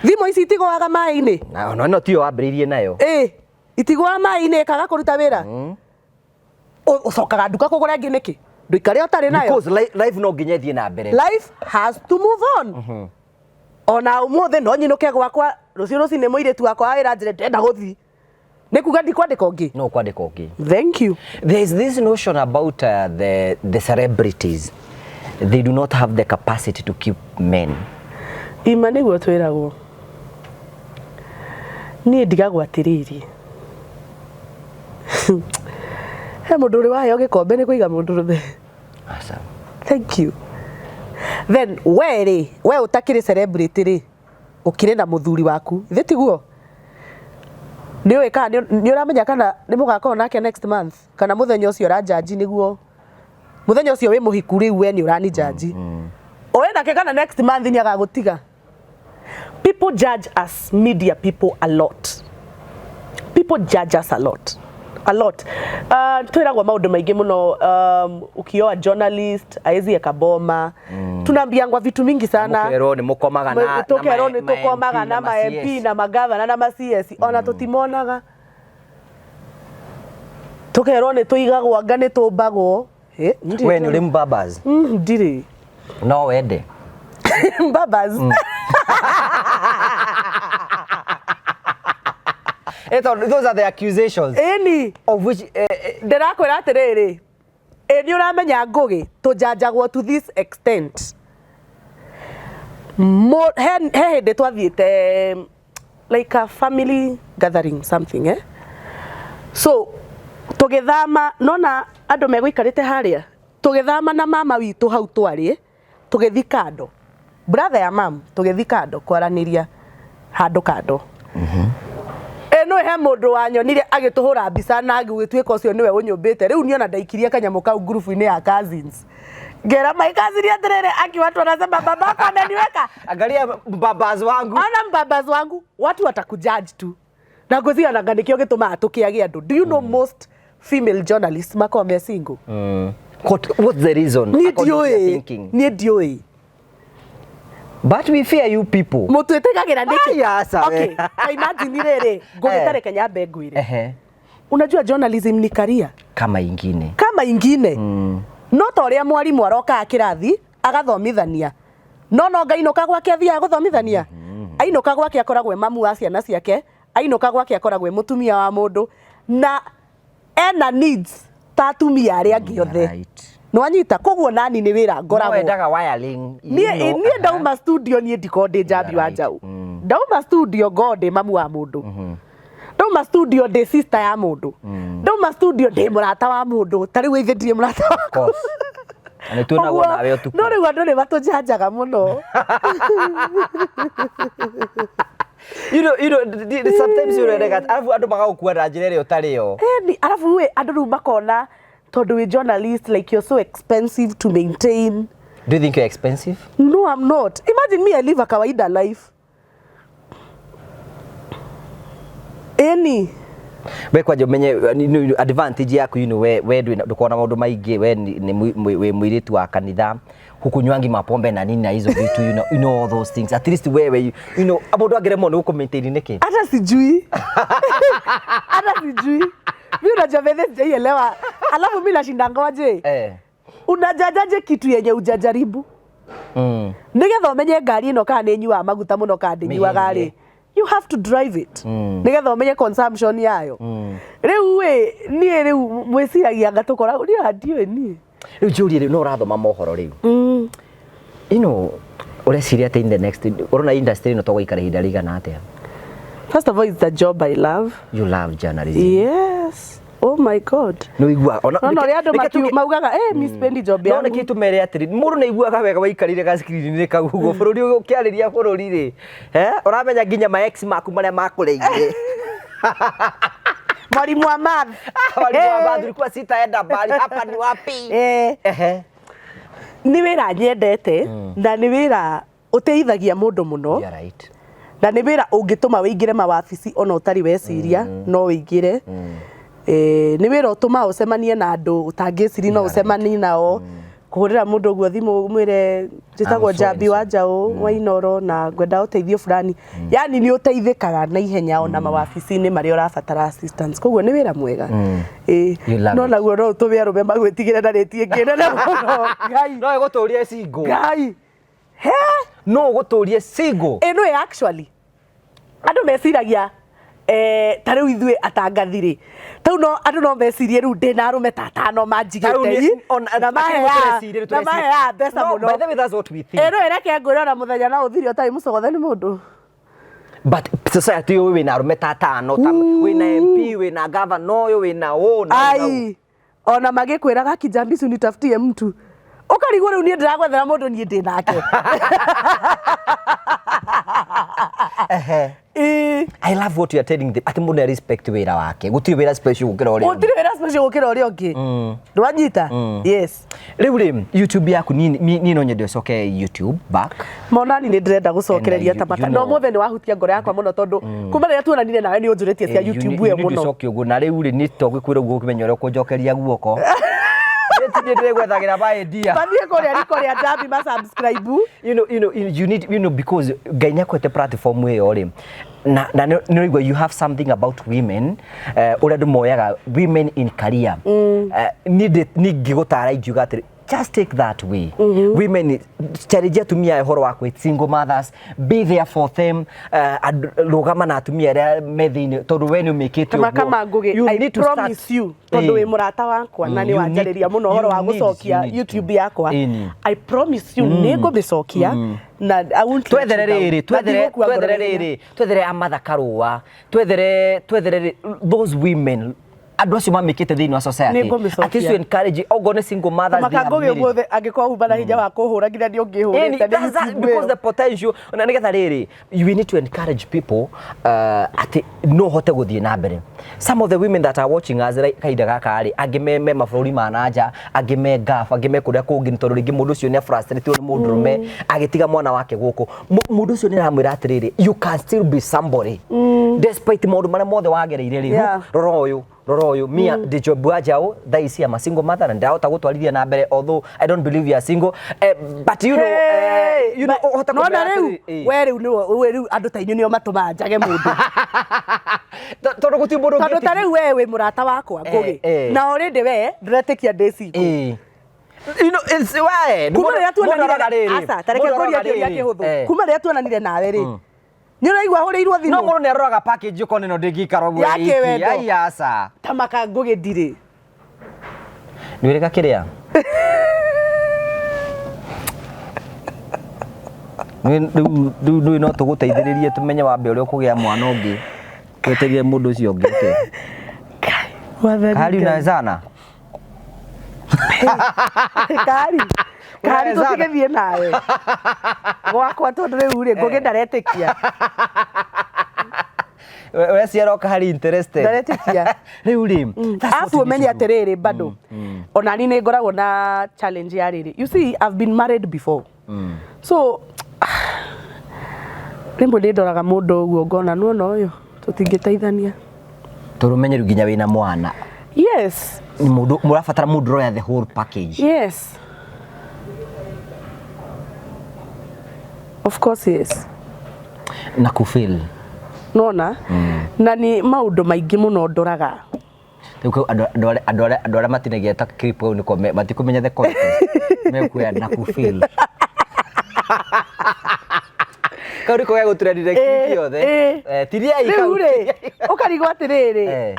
Thimũ ici itigũaga maĩ-inĩ? Na ona ĩno tiyo wambĩrĩirie nayo. Ĩ, itigũaga maĩ-inĩ ĩkaga kũruta wĩra? Ũcokaga nduka kũgũra ĩngĩ nĩkĩ? Ndũikare ũtarĩ nayo. Because life no nginya ĩthiĩ na mbere. Life has to move on. Ona ũmũthĩ no nyinũke gwakwa rũciũ rũcinĩ, mũirĩtu wakwa wa wĩra njĩre ndĩrenda gũthiĩ, nĩ kuga ndikwandĩka ũngĩ. No kwandĩka ũngĩ. Thank you. There is this notion about the celebrities. They do not have the capacity to keep men. Ima nĩguo twĩragwo. Niĩ ndigagwo atĩrĩrĩ, he mũndũ ũrĩ waheo gĩkombe nĩ kũiga mũndũ rũme? Aca. Thank you. Then we rĩ, we ũtakĩrĩ celebrity rĩ, ũkĩrĩ na mũthuri waku, ithe tiguo? Nĩ ũĩ kana nĩ ũramenya kana nĩ mũgakorwo nake next month, kana mũthenya ũcio ũranjanji nĩguo mũthenya ũcio wĩ mũhiku rĩu, we nĩ ũranijanji ũĩ nake kana next month nĩ agagũtiga. People judge us media people a lot. People judge us a lot, a lot. Twĩragwo maũndũ maingĩ mũno. Ukioa journalist aezi eka boma. Tunaambiangwa vitu mingi sana. Mũkerwo nĩ mũkomaga na Tũkerwo nĩ ma tũkomaga MP na ma ma MP CS. Na magavana na ma CS, ona tũtimonaga. Tũkerwo nĩ tũigagwo anga nĩ tũmbagwo. Eh, ndirĩ. We nĩ ũrĩ mbabas? Ndirĩ. No wende? Mbabas? Tondũ those are the accusations Ĩni. of which Ndĩrakwĩra atĩrĩrĩ, ĩ nĩ ũramenya Ngũgĩ, tũjanjagwo to this extent. He hĩndĩ twathiĩte like a family gathering something, eh? So tũgĩthama, nona andũ megũikarĩte harĩa, tũgĩthama na mama witũ hau twarĩ, tũgĩthi kando, brother ya mam, tũgĩthi kando kwaranĩria handũ kando. Ĩ nĩ he mũndũ wanyonire agĩtũhũra mbica na gũgĩtuĩka ũcio nĩwe ũnyũmbĩte. Rĩu niĩ ona ndaikirie kanyamũ kau ngurubu-inĩ ya cousins, ngera my cousin atĩrĩrĩ, aki watu wanasema babako ameniweka. Angalia mbabas wangu. Ona mbabas wangu. Watu watakujudge tu na ngwĩciria nanga nĩkĩo gĩtũmaga tũkĩage andũ. Do you know most female journalists makoragwo me single? What's the reason Niĩ according to your ndiũĩ. thinking? Niĩ ndiũĩ. But we fear you people. Mũtwĩtĩkagĩra nĩkĩ? Aya, aca we. Okay, ta imagine rĩrĩ, ngũgĩtareke nyambe ngwĩre. Unajua journalism ni career Kama ingine. Kama ingine. No ta ũrĩa mwarimũ arokaga kĩrathi agathomithania, no ngainũka gwake athiaga gũthomithania, ainũka gwake akoragwo e mamu wa ciana ciake, ainũka gwake akoragwo e mũtumia wa mũndũ na ena needs ta atumia arĩa angĩ othe. Nĩwanyita? Koguo nani nĩ wĩra No ngoragwo wendaga wiring, you niĩ know, niĩ ndauma studio, niĩ ndikorwo ndĩ njambi wa Right. njaũ. Ndauma studio ngorwo ndĩ mamu wa mũndũ, ndauma studio ndĩ sister ya mũndũ, ndauma studio ndĩ mũrata wa mũndũ. Ta rĩu ithe ndirĩ mũrata waku? Course. Na nĩ tuonagwo Ũguo, nawe ũtukũ. no rĩu andũ nĩ matũjanjaga mũno. Sometimes you know, alafu andũ magagũkua na njĩra ĩrĩa ũtarĩ yo. Ĩni, arabu ĩ andũ rĩu makona tondũ wĩ journalist, like you're so expensive to maintain. Do you think you're expensive? No, I'm not. Imagine me, I live a kawaida life. Ĩni. We kwanja ũmenye advantage yaku, we ndũkoragwo na maũndũ maingĩ, we nĩ wĩ mũirĩtu wa kanitha, hukunywangi mapombe na nini na hizo vitu, you know all those things. At least wewe mũndũ angĩremwo nĩ gũkũ-maintain nĩkĩ? Hata sijui, hata sijui. Mi unajua venye sijaielewa, alafu mi nashinda ngoje. Unajajaje kitu yenye ujajaribu? Nigetha ũmenye ngari ĩno kana nĩ ĩnyuaga maguta mũno kana ndĩnyuaga rĩ, Mĩhirie. you have to drive it nigetha ũmenye consumption yayo. Rĩu ĩ niĩ rĩu mwĩciragia anga tũkoragwo niĩ ndiũĩ niĩ. Rĩu njũrie, rĩu no ũrathoma mohoro rĩu, ũreciria atĩ in the next, ũrona industry ĩno tũgũikara ihinda rĩigana atĩa? First of all, it's a job I love. You love journalism? Yes, oh my God. Nĩ ũiguaga No ũrĩa andũ maugaga, eh, mi sipendi job no yangu. nĩkĩ tũmere atĩrĩ, mũndũ nĩ aiguaga wega waikarire ga-screen-inĩ kau ũguo bũrũri ũkĩarĩria bũrũri rĩ, ũramenya nginya ma ex maku marĩa makũrĩire. Mwalimu wa math. Mwalimu wa math, ulikuwa sitaenda mbali, hapa ni wapi? Nĩ wĩra nyendete na nĩ wĩra ũteithagia mũndũ mũno. You are right. Na nĩ wĩra ũngĩtũma wĩingĩre mawabici ona ũtarĩ weciria no wĩingĩre. Nĩ wĩra ũtũmaga ũcemanie na andũ ũtangĩciria no ũcemanie nao. Kũhũrĩra mũndũ ũguo thimũ mwĩre njĩtagwo I'm so Njambi and wa so. Njaũ wa Inoro na ngwenda ũteithio fulani, yani nĩ ũteithĩkaga na ihenya ona mawabici-inĩ marĩa ũrabatara assistance. Koguo nĩ wĩra mwega. Ĩĩ. You love No it. naguo no ũtũme arũme magwĩtigĩre na rĩti ĩngĩ nene mũno. Ngai. No ĩgũtũrie single. Ngai. He. No ũgũtũrie single. Ĩno ĩ actually andũ meciragia ta rĩu ithuĩ atangathi rĩ, tau no andũ no mecirie rĩu ndĩna arũme ta atano Ta rĩu manjigĩte nĩ- ona- na akĩrĩ tũreciria, maheaga tũreciria. na maheaga mbeca No, mũno. by the way, that's what we think. Ĩno ĩreke ngwĩre ona mũthenya no ũthire ũtarĩ mũcogothe nĩ mũndũ. But society ũyũ wĩna arũme ta atano, ta wĩna MP, wĩna governor ũyũ, wĩna ũũ na ũũ na ũũ. Ai, ona magĩkwĩraga kijambici nitafutie mtu, ũkarigwo rĩu niĩ ndĩragwethera mũndũ niĩ ndĩ nake. Ehe. Ĩĩ. I love what you are telling them. Atĩ mũndũ nĩ respect wĩra wake. Gũtirĩ wĩra special gũkĩra ũrĩa ũngĩ. Gũtirĩ wĩra special gũkĩra ũrĩa ũngĩ. Ndwanyita? Yes. Rĩu rĩ, YouTube yaku niĩ no nyende ũcoke YouTube back. Monani nĩ ndĩrenda gũcokereria And, ta maka you no know- mũthĩ nĩ wahutia ngoro yakwa mũno tondũ kuma rĩrĩa tuonanire nawe nĩ ũnjũrĩtie cia Eh, you YouTube need- ĩyo you need mũno. ũcoke ũguo. Na rĩu rĩ, niĩ to ngĩkwĩra ũguo ũkĩmenya ũrĩa ũkũnjokeria guoko. Niĩ ti niĩ ndĩrĩgwethagĩra my dear. Mathiĩ kũrĩa riko rĩa Njambi ma subscribe. You need, because Ngai nĩ akwete platform ĩyo rĩ, na nĩ ũraigua you have something about women, ũrĩa andũ moyaga women in career. Niĩ ngĩgũtara ingiuga atĩrĩ, just take that way. Women, challenge atumia aya ũhoro wa kwĩ single mothers, be there for them, rũgama na atumia arĩa me thĩinĩ, tondũ we nĩ ũmĩkĩte Kama kama Ngugi, You I need to start. promise you tondũ wĩ mũrata wakwa na Mm, nĩ you wanjarĩria need- mũno ũhoro wa you need- gũcokia you need to. YouTube yakwa. Ĩni. I promise you nĩ ngũmĩcokia na I won't let Twethere you down. rĩrĩ, Na twethere ndigũkua ngoro twethere na ihenya. rĩrĩ, twethere amatha karũa, twethere rĩ- those women, andũ acio mamĩkĩte thĩinĩ wa society. Nĩngũmĩcokia. At least to encourage okorwo nĩ single mothers, they Maka have Ngugi made it. ũmũthĩ angĩkorwo uma na hinya wa kũhũra nginya niĩ Ĩni, ũngĩhũrĩte nĩ YouTube because ĩyo. the potential na nĩgetha rĩrĩ, we need to encourage people atĩ no hote gũthiĩ na mbere. Some of the women that are watching us right kahinda gaka rĩ, angĩ me mabũrũri ma na nja, angĩ me Gulf, angĩ me kũrĩa kũngĩ, nĩ tondũ rĩngĩ mũndũ ũcio nĩ frustrated nĩ mũndũrũme agĩtiga mwana wake gũkũ. Mũndũ ũcio nĩ aramwĩra atĩrĩrĩ, you can still be somebody despite maũndũ marĩa mothe wagereire rĩ. Rora ũyũ, rora ũyũ, mia ndĩ Njambi wa Njaũ thaa ici am a single mother na ndĩrahota gũtwarithia na mbere, although I don't believe you are single, but you know, Hey, you know, ũhota nona kũmera rĩu atĩrĩrĩ, we rĩu nĩwe we rĩu andũ ta inyuĩ nĩo matũmaga njage mũndũ. Tondũ gũtirĩ mũndũ Tondũ ta ũngĩtĩkia. rĩu we wĩ mũrata wakwa Ngugi, na already we ndũretĩkia ndĩ single. You know, it's why. Kuma rĩrĩa Mũndũ aroraga tuonanire, rĩrĩ. aca, ta reke Mũndũ ngũrie aroraga kĩũria rĩrĩ. kĩhũthũ. Kuma rĩrĩa tuonanire nawe rĩ, nĩ ũraigua hũrĩirwo No thimũ mũndũ nĩ aroraga package ũkona ĩno ndĩngĩikara ũguo Ya ĩiki. kĩwendo. Ai, aca. Ta maka Ngugi ndirĩ. Nĩ wĩrĩga kĩrĩa? Nĩ- Rĩu rĩu rĩu no tũgũteithĩrĩrie tũmenye wambe ũrĩa ũkũgĩa mwana ũngĩ. Twetereire mũndũ ũcio ũngĩ ũke. Mwathani Kahari Ngai. unawezana? Kahari kahari Unawezana? tũtigĩthiĩ nawe gwakwa tondũ rĩu rĩ Ngugi ndaretĩkia. Ũreciara kahari interested. Ndaretĩkia. Rĩu rĩ, that's what Arabu you need ũmenye to do. atĩrĩrĩ, bado ona niĩ nĩ ngoragwo na challenge ya rĩrĩ, you see, I've been married before, so rĩmwe nĩ ndoraga mũndũ ũguo ngona nuona ũyũ tũtingĩteithania. Tondũ ũmenye rĩu nginya wĩna mwana. Yes. Nĩ mũndũ mũrabatara mũndũ ũroya the whole package. Yes, of course, yes. Na kũfail. Nona na nĩ maũndũ maingĩ mũno ndoraga. Rĩu kau andũ arĩa matinagia ta clip kau nĩko matikũmenya the context, mekuoya na kũfail kau nĩko gegũtrendire clip yothe. Tiriai kau. Rĩu rĩ, ũkarigwo atĩrĩrĩ,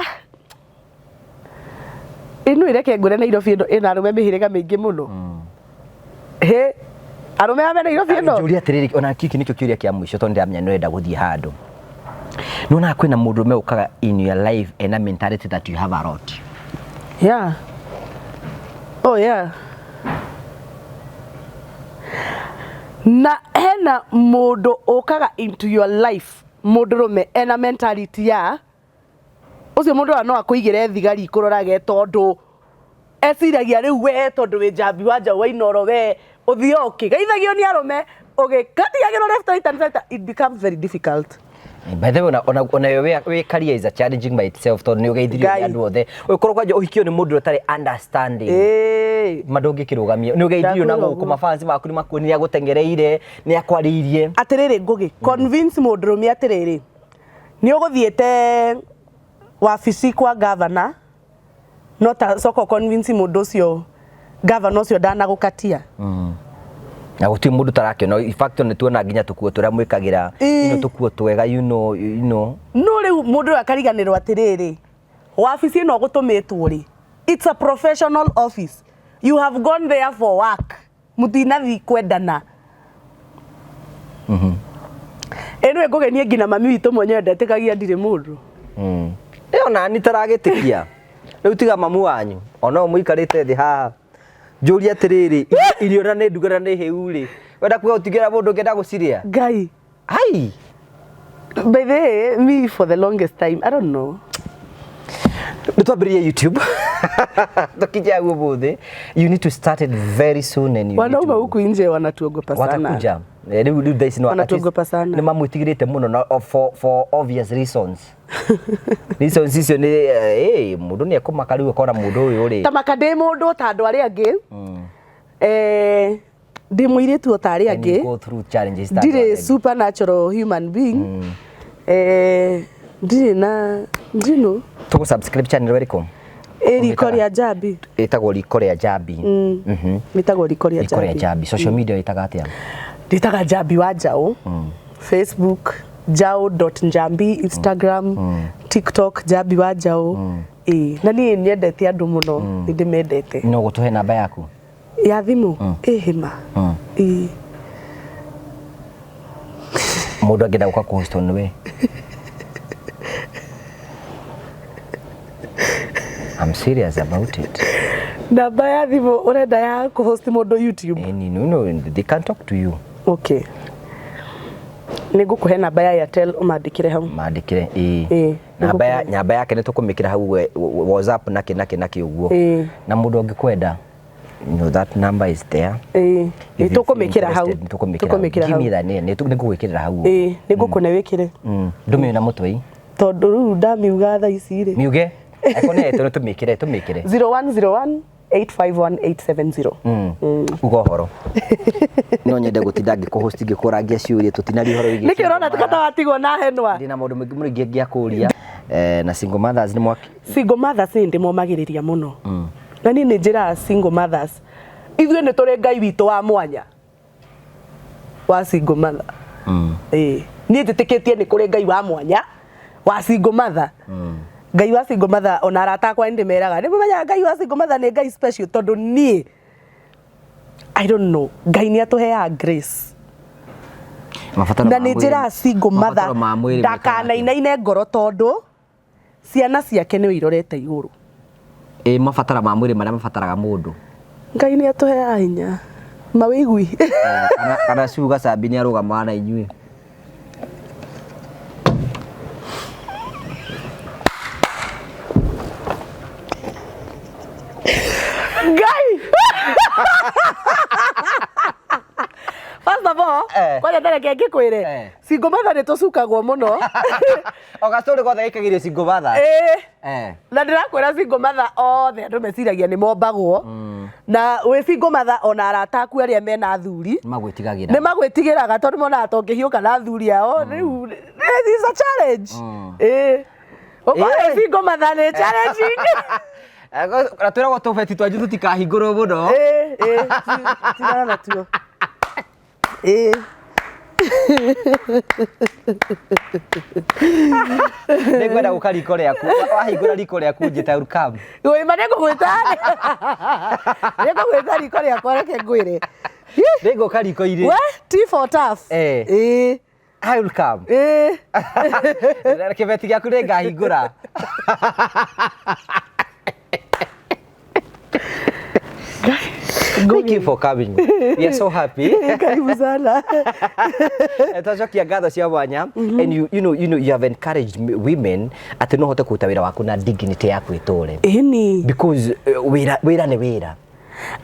ĩno ĩreke ngwĩre Nairobi ĩno ĩna arũme mĩhĩrĩga mĩingĩ mũno. Hĩ, arũme ame Nairobi ĩno. Njũria atĩrĩrĩ, ona kĩkĩ nĩkĩo kĩũria kĩa mũico tondũ ndĩramenya nĩ ũrenda gũthiĩ handũ. Nĩwonaga kwĩna mũndũrũme ũkaga in your life ena mentality that you have a lot? Yeah, oh yeah, na hena mũndũ ũkaga into your life, mũndũrũme ena mentality ya ũcio mũndũ ũrĩa no akũigĩre thigari ikũrorage, tondũ eciragia rĩu we tondũ wĩ Njambi wa Njaũ wa Inoro, we ũthiĩ ũkĩgeithagio nĩ arũme. Ũgĩkatigagĩrwo left, right and center, it becomes very difficult. By the way, ona yo wĩ career is a challenging by itself, tondũ nĩ ũgeithirio nĩ Ngai. andũ othe. Ũkorwo kwanja ũhikio nĩ mũndũ ũtarĩ understanding. Ma ndũngĩkĩrũgamia. Nĩ ũgeithirio na Ndakwĩra gũkũ ũguo. mafans maku nĩ makuonire, nĩ agũteng'ereire, nĩ akwarĩirie. Atĩrĩrĩ Ngũgĩ, convince mũndũrũme atĩrĩrĩ, nĩ ũgũthiĩte wabici kwa gavana, no ta coka convince mũndũ ũcio, gavana ũcio ndanagũkatia. Na gũtirĩ mũndũ tarakĩona. In fact, nĩ tuona nginya tũkuo tũrĩa mwĩkagĩra, tũkuo twega. No rĩu mũndũ ũyũ akariganĩrwo atĩrĩrĩ, wabici ĩno ũgũtũmĩtwo rĩ, it's a professional office. You have gone there for work, mũtinathi kwendana. Ĩno ĩngũgenie nginya mami witũ mwenyewe ndetĩkagia ndirĩ mũndũ. Ĩyo nani taragĩtĩkia rĩu, tiga mamu wanyu ona ũyũ mũikarĩte thĩ haha, njũrie atĩrĩrĩ, irio na nĩ nduge na nĩ hĩu rĩ, wenda kuga ũtingĩra mũndũ ũngĩenda gũcirĩa? Ngai. Ai. By the way, me, for the longest time, I don't know. Nĩ twambĩrĩrie YouTube tũkinye hau ũmũthĩ. You need to start it very soon and you need Wanaume to huku nje wanatuogopa sana. Watakuja. Rĩu thaa ici no Wanatuogopa sana. nĩ mamwĩtigĩrĩte mũno na for obvious reasons. Icio nĩ mũndũ nĩ ekũmaka rĩu akona mũndũ ũyũ rĩ. Ta maka ndĩ mũndũ ta andũ arĩa angĩ, ndĩ mũirĩtu o ta arĩa And you angĩ. go through challenges ta andũ Ndirĩ arĩa angĩ. supernatural human being. Ndirĩ na ndino. Tũgũ subscribe channel ĩrĩkũ? Ĩ Riko Rĩa Njambi. Ĩtagwo Riko Rĩa Njambi. Ĩtagwo Riko Rĩa Riko Rĩa Njambi. Njambi. Social media ĩtaga atĩa? Ndĩtaga Njambi wa Njaũ Facebook, njau.njambi Instagram, TikTok, Njambi wa Njaũ. Ĩ na niĩ nyendete andũ mũno, nĩ ndĩmendete. No gũtũhe namba yaku? Ya thimũ ĩ hĩma ĩ. Mũndũ angĩenda gũka kũhostwo nĩwe? I'm serious about it. Namba ya thimũ ũrenda ya kũhost mũndũ YouTube? Any, no, they can talk to you. Okay, nĩ ngũkũhe namba ya Airtel ũmandĩkĩre hau. Mandĩkĩre, ĩĩ. Ĩĩ. Namba yake nĩ tũkũmĩkĩra hau WhatsApp nakĩ ũguo. Na mũndũ angĩkwenda, you know that number is there. Ĩĩ. If you feel Tũkũmĩkĩra hau. interested, nĩ tũkũmĩkĩra hau. Tũkũmĩkĩra Give hau. me that name, nĩ ngũgwĩkĩrĩra hau. Ĩĩ, nĩ ngũkũne wĩkĩre. Ndũmĩũĩ na mũtwe? Tondũ rĩu ndamiuga thaa ici rĩ. Miuge ĩkonetwo nĩ tũmĩkĩre. 0101 851870. Uga ũhoro, no nyende gũtinda ngĩkũhost ngĩkũrangia ciũria, tũtinaria ũhoro wĩgiĩ Nĩkĩ ũrona single ta watigwo na henwa? Ndĩ na maũndũ maingĩ mũno ingĩakũria. Na single mothers nĩ mwaki. Single mothers nĩ ndĩmomagĩrĩria mũno, na niĩ nĩ njĩraga single mothers, ithuĩ nĩ tũrĩ Ngai witũ wa mwanya wa single mother. Ĩĩ, niĩ njĩtĩkĩtie nĩ kũrĩ Ngai wa mwanya wa single mother, Ngai wa single mother. Ona arata akwa nĩ ndĩmeraga, nĩ mũmenyaga Ngai wa single mother nĩ Ngai special, tondũ niĩ, I don't know, Ngai nĩ atũheaga grace. Mabataro Na ma nĩ njĩraga single mother mabataro ma mwĩrĩ mwĩkaga atĩa? ndakanainaine ngoro, tondũ ciana ciake nĩ irorete igũrũ. Ĩ mabataro ma mwĩrĩ marĩa mabataraga mũndũ? Ngai nĩ atũheaga hinya mawĩigui. Kana cuga cambi nĩ arũgamaga na inyuĩ? Ngai, first of all, kwanja tareke ngĩkwĩre, single mother nĩ tũcukagwo mũno. O gacũrĩ gothe gaikagĩrio single mother. Ĩĩ. Na ndĩrakwĩra, single mother othe andũ meciragia nĩ mombagwo, na wĩ single mother, ona arata aku arĩa mena athuri Nĩ magwĩtigagĩra. Nĩ magwĩtigĩraga, tondũ monaga ta ũngĩhiũka na athuri ao rĩu, it's a challenge. Ĩĩ, gũkorwo wĩ single mother nĩ challenging. Na twĩragwo tũbeti twanyu tũtikahingũrwo mũno. Ĩĩ, tigana natuo, ĩĩ. Nĩngwenda gũka riko rĩaku. Wahingũra riko rĩaku njĩta, I come. Wĩma, nĩ ngũgwĩta riko rĩakwa, reke ngwĩre. Nĩngũka riko-inĩ. We T for tough. Ĩĩ. I will come. Ĩĩ. Kĩbeti gĩaku nĩngahingũra. Thank you for coming. We are so happy. Karibu sana. Twacokia ngatho cia mwanya, and you have encouraged women atĩ no hote kũruta wĩra waku na dignity yaku ĩtũre. Ĩni. Because wĩra nĩ wĩra.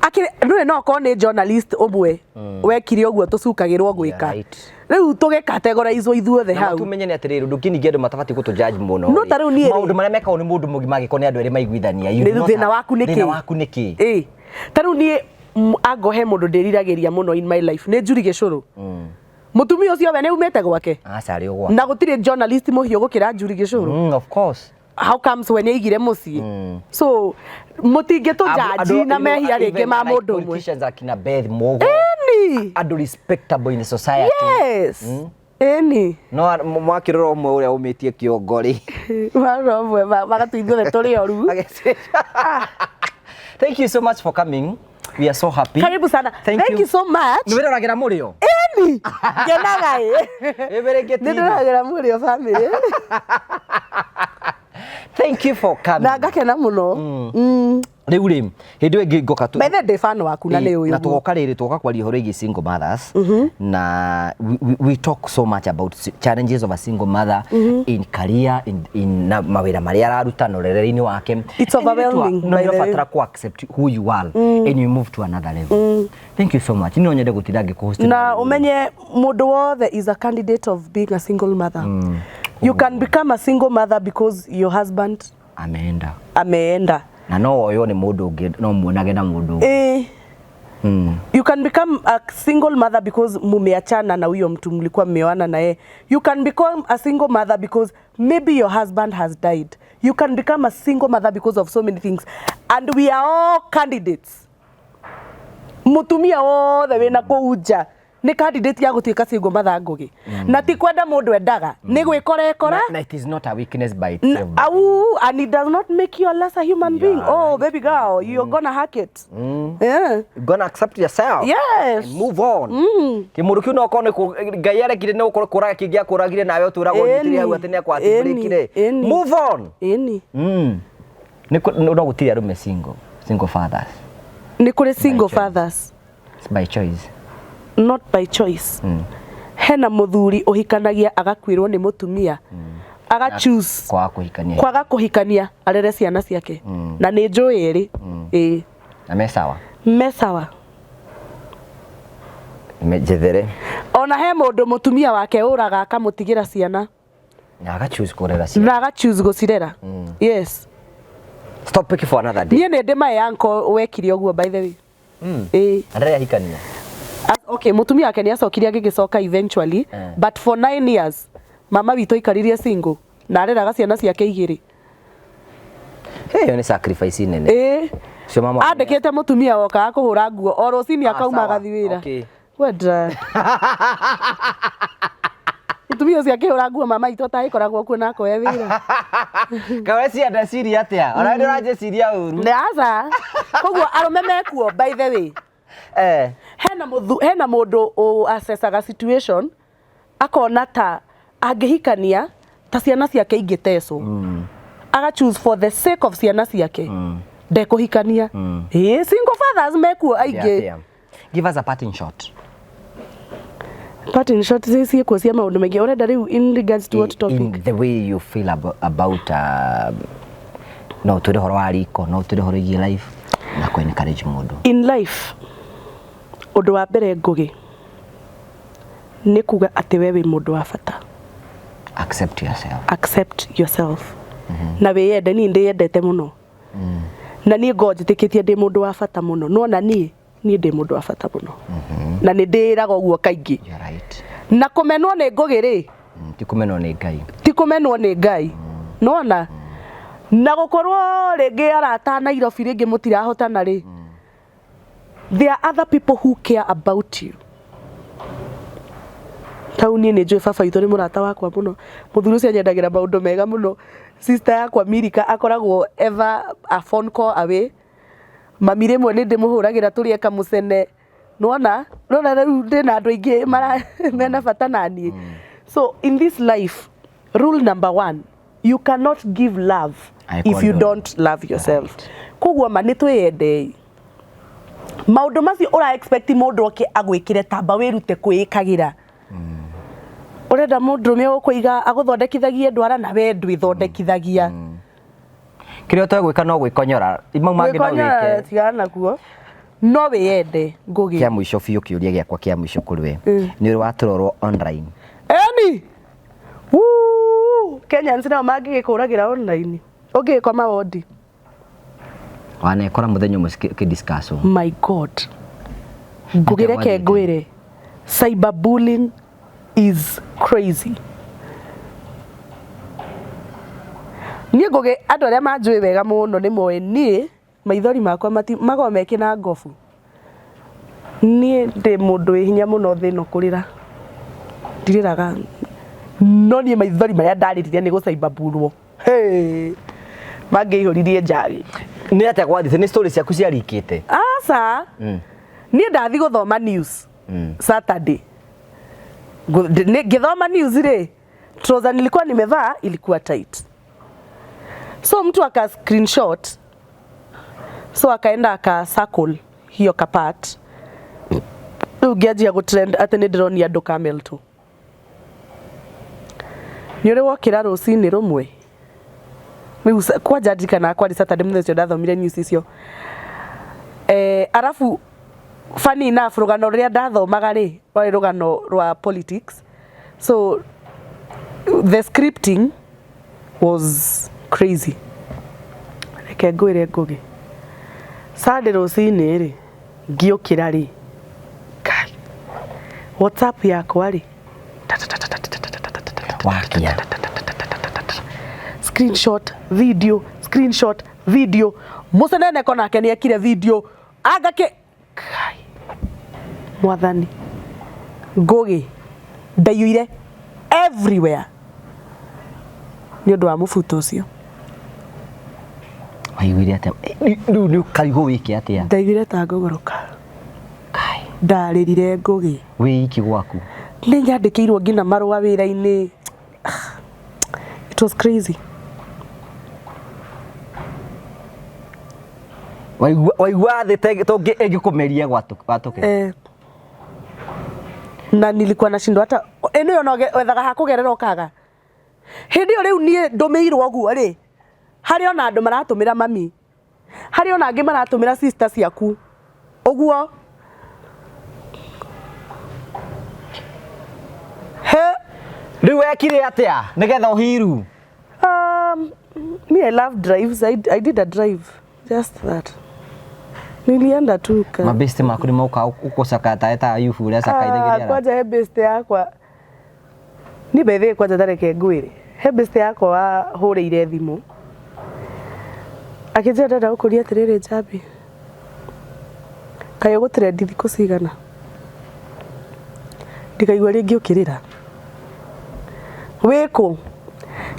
Akĩrĩ ndũrĩ no okorwo nĩ journalist ũmwe wekire ũguo tũcukagĩrwo gwĩka. Right. Rĩu tũgĩkategoraizwo ithuothe Na hau. tumenye nĩ atĩrĩrĩ ũndũ ũngĩ ningĩ andũ matabatiĩ gũtũ judge mũno No ta rĩu niĩ rĩ- maũndũ marĩa mekagwo nĩ mũndũ mũgima angĩkorwo nĩ andũ erĩ maiguithania you Nĩ do not thĩna have- waku nĩ thĩna kĩ? waku nĩ kĩ Ĩ. Ta rĩu niĩ ango he mũndũ ndĩriragĩria mũno in my life nĩ Njuri Gĩcũrũ. Mũtumia ũcio we nĩ umĩte gwake. Aca arĩ o gwake. Na gũtirĩ journalist mũhiũ gũkĩra Njuri Gĩcũrũ. Of course. How comes we nĩ aigire mũciĩ? So mũtingĩtũnjanji na mehia rĩngĩ ma mũndũ ũmwe. Politicians akina Beth Mugo. Ĩni. Andũ respectable in society. Yes. Ĩni. No mwakĩrora ũmwe ũrĩa ũmĩtie kĩongo rĩ. Marora ũmwe magatũ ithuothe tũrĩ oru. Thank you so much for coming. We are so happy. Karibu sana. Thank, Thank you so much. Nĩ wĩroragĩra mũrĩo? Ĩni. Ngenaga ĩ. Wĩmĩrĩngĩ Nĩ TV. ndĩroragĩra mũrĩo family. Thank you for coming. Na ngakena mũno. Rĩu rĩ, hĩndĩ ĩyo ĩngĩ ngoka tu. By the way, ndĩ fan waku na nĩ ũyũ. Na tũgoka rĩrĩ tũgoka kwaria ũhoro wĩgiĩ single mothers na we talk so much about challenges of a single mother in career in na mawĩra marĩa araruta na ũrerere-inĩ wake. It's overwhelming, No by the way. ũrabatara ku accept who you are and you move to another level. Thank you so much. No nyende gũtinda ngĩkũhost. Na umenye mũndũ wothe is a candidate of being a single mother. You can become a single mother because your husband Ameenda. ameenda. Na no woywo nĩ mũndũ ũngĩ no muonage na mũndũ ũngĩ. You can become a single mother because mumeachana na huyo mtu mlikuwa mmeoana na yeye. You can become a single mother because maybe your husband has died. You can become a single mother because of so many things. And we are all candidates. Mutumia wothe wĩna kũu nja nĩ candidate ya gũtuĩka single mother Ngũgĩ. Na ti kwenda mũndũ endaga, nĩ gwĩkora ekora. Na it is not a weakness by itself. Au, and it does not make you a lesser human being. Yeah, Oh, baby girl, you're gonna hack it. Yeah. You're gonna accept yourself. Yes. And move on. Kĩmũndũ kĩu no okorwo nĩ Ngai arekire nĩ gũkorwo kũraga kĩngĩ akũragire nawe ũtũraga ũnyitĩrĩire hau atĩ nĩ akwatibũrĩkire. Ĩni. Move on. Ĩni. Nĩ no gũtirĩ arũme single fathers. Nĩ kũrĩ single choice. fathers, It's by choice. not by choice. Hena mũthuri ũhikanagia agakuĩrwo nĩ mũtumia. Aga choose Kwaga kũhikania. kwaga kũhikania arere ciana ciake. Na nĩ njũĩ ĩrĩ. Ĩĩ. Na me sawa. Me sawa. Njethere. Ona he mũndũ mũtumia wake ũraga akamũtigĩra ciana. Na aga choose kũrera ciana. Na aga choose gũcirera. Yes. Stop picking for another day. Niĩ nĩ ndĩ my uncle wekire ũguo by the way. Ĩĩ. Na ndarĩ ahikania. Okay, mũtumia wake nĩ acokire agĩgĩcoka eventually, but for 9 years mama witũ aikaririe single na areraga ciana ciake igĩrĩ. Ĩyo nĩ sacrifice nene. Ĩĩ. Ũcio mama. Andĩkĩte mũtumia wokaga kũhũra nguo o rũcinĩ Ah, akauma sawa. agathiĩ wĩra. Okay. Wenda. Mũtumia ũcio akĩhũra nguo mama witũ atagĩkoragwo kuo na akoya wĩra. Kawe cia ndeciria atĩa? Ona nĩ ũranjĩciria ũru. Nĩ aca. Koguo arũme mekuo by the way. Hena mũthu, hena mũndũ ũ-assessaga situation akona ta angĩhikania ta ciana ciake ingĩtecwo. Aga choose for the sake of ciana ciake. Ndekũhikania. Ĩĩ, single fathers mekuo aingĩ. Atĩa? Give us a parting shot. Parting shot ciĩkuo cia maũndũ maingĩ. Ũrenda rĩu in regards to what topic? In the way you feel about no twĩre ũhoro wa riko, no twĩre ũhoro wĩgiĩ life na kũ encourage mũndũ. In life, ũndũ wa mbere Ngũgĩ nĩ kuga atĩ we wĩ mũndũ wa bata. Accept yourself. Accept yourself. Na wĩyende, niĩ ndĩyendete mũno. Na niĩ ngoragwo njĩtĩkĩtie ndĩ mũndũ wa bata mũno. No ona niĩ ndĩ mũndũ wa bata mũno. Na nĩ ndĩĩraga ũguo kaingĩ. You're right. Na kũmenwo nĩ Ngũgĩ rĩ, Ti kũmenwo nĩ Ngai. Ti kũmenwo nĩ Ngai. Nĩwona? Na gũkorwo rĩngĩ arata Nairobi rĩngĩ mũtirahotana rĩ, there are other people who care about you. Tau niĩ nĩ njũĩ baba witũ nĩ mũrata wakwa mũno. Mũthuri ũcio anyendagĩra maũndũ mega mũno. Sister yakwa Milika akoragwo ever a phone call away. Mami rĩmwe nĩ ndĩmũhũragĩra tũrĩe kamũcene. Nĩwona? Nĩwona rĩu ndĩna andũ aingĩ mena bata na niĩ. So in this life, rule number 1, you cannot give love if you don't love yourself. Koguo ma nĩ twĩyendei. Maũndũ macio ũra expect mũndũ oke agwĩkĩre tamba wĩrute kwĩĩkagĩra. Ũrenda mũndũrũme ũkũiga agũthondekithagie ndwara na we ndwĩthondekithagia. Kĩrĩa ũtegwĩka no gwĩkonyora. Mau mangĩ no Gwĩkonyora wĩke. tigana nakuo. No wĩyende, Ngũgĩ. Kĩa mũico biũ, kĩũria gĩakwa kĩa mũico kũrĩ we, nĩ ũrĩ watrorwo online? Eni. Wuu! Kenyans nao mangĩgĩkũragĩra online ũngĩgĩkoma wondi. Wanekora mũthenya ũmwe ũkĩdiscuss? My God, Ngũgĩ, reke Gwathiĩte? Ngwĩre, cyberbullying is crazy. Niĩ, Ngũgĩ, andũ arĩa manjũĩ wega mũno nĩ moĩ niĩ maithori makwa mati makoragwo me kĩna ngobu. Niĩ ndĩ mũndũ wĩ hinya mũno thĩ ĩno, kũrĩra ndirĩraga, no niĩ maithori marĩa ndarĩrire nĩ gũcaimbamburwo. Hey, mangĩihũririe njagi. Nĩ atĩa gwathiĩte? Nĩ story ciaku ciarikĩte? Aca, niĩ ndathi gũthoma news Saturday. Ngĩthoma news rĩ, trouser nilikuwa nimevaa ilikuwa tight, so mtu aka screenshot, so akaenda aka circle hiyo kapart. Rĩu ngĩanjia gũtrend atĩ nĩ ndĩronia andũ camel toe. Nĩ ũrĩ wokĩra rũcinĩ rũmwe rĩu kwanja ndirikanaga kwarĩ Saturday, mũthenya ũcio ndathomire news icio. Arabu funny enough, rũgano rũrĩa ndathomaga rĩ, rwarĩ rũgano rwa politics, so the scripting was crazy. Reke ngwĩre, Ngũgĩ, Sunday rũcinĩ rĩ, ngĩũkĩra rĩ, Kai, WhatsApp yakwa rĩ, Wakia. Screenshot, video, screenshot, video. Mũceneneko nake nĩ ekire video anga kĩ. Kai, mwathani. Ngũgĩ, ndaiyũire everywhere nĩ ũndũ wa mũbuto ũcio. Waiguire atĩa? Rĩu nĩ ũkarigwo wĩke atĩa? Ndaiguire ta ngũgũrũka. Kai. Ndarĩrire, Ngũgĩ. Wĩ iki gwaku? Nĩ nyandĩkĩirwo nginya marũa wĩra-inĩ. It was crazy. Waigua thĩ tũngĩ ĩngĩkũmeria gwatũke. Eh, na nilikuwa nashindwa hata ĩno ĩyo no wethaga ha kũgerera ũkaga. Hĩndĩ ĩyo rĩu niĩ ndũmĩirwo ũguo rĩ, harĩ ona andũ maratũmĩra mami, harĩ ona angĩ maratũmĩra sister ciaku ũguo he. Rĩu wekire atĩa nĩgetha ũhiru? Me, I love drives. I did a drive. Just that. Nilienda tu ka. Mabesti maku nĩ moka ũkũcakaya ta Ayubu ũrĩa Ah, cakaithagĩria? Kwanja he best yakwa. Ni bethe kwanja tareke ngwĩre. He best yakwa wahũrĩire thimũ. Akĩnjĩra ndenda gũkũria atĩrĩrĩ, Njambi. Kaĩ ũgũtrend thikũ cigana? Ndikaigua rĩngĩ ũkĩrĩra. Wĩkũ?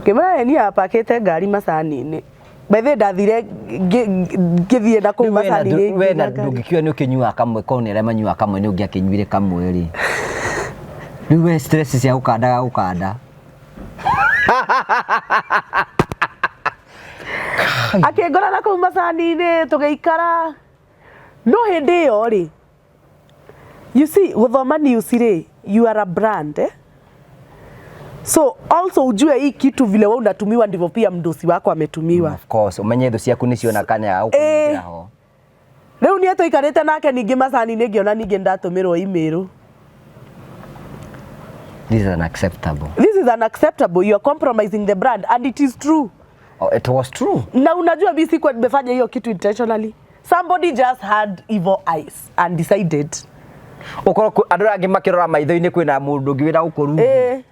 Ngĩmwĩra we niĩ apakĩte ngari macani-inĩ. By the way, ndathire ngĩthiĩ na kũu macani-inĩ. We na nginya ngari. Ndũngĩkiuga nĩ ũkĩnyuaga kamwe, korwo nĩ arĩa manyuaga kamwe nĩ ũngĩakĩnyuire kamwe rĩ. Rĩu we stress cia gũkandaga gũkanda. Akĩngora na kũu macani-inĩ, tũgĩikara. No hĩndĩ ĩyo rĩ, you see, gũthoma news rĩ, you are a brand, eh? So also ujue hii kitu vile wewe unatumiwa ndivyo pia mdosi wako ametumiwa. Of course, ũmenye thũ ciaku nĩ ciona kanya ga gũkũingĩra ho. Rĩu niĩ tũikarĩte nake ningĩ macani-inĩ, ngĩona ningĩ ndatũmĩrwo email. This is unacceptable. This is unacceptable, you are compromising the brand, and it is true. Oh, it was true. Na unajua mi sikuwa nimefanya hiyo kitu intentionally. Somebody just had evil eyes and decided. Ũkorwo andũ arĩa angĩ makĩrora maitho-inĩ, kwĩna mũndũ ũngĩ wĩra gũkũrungu. Eh.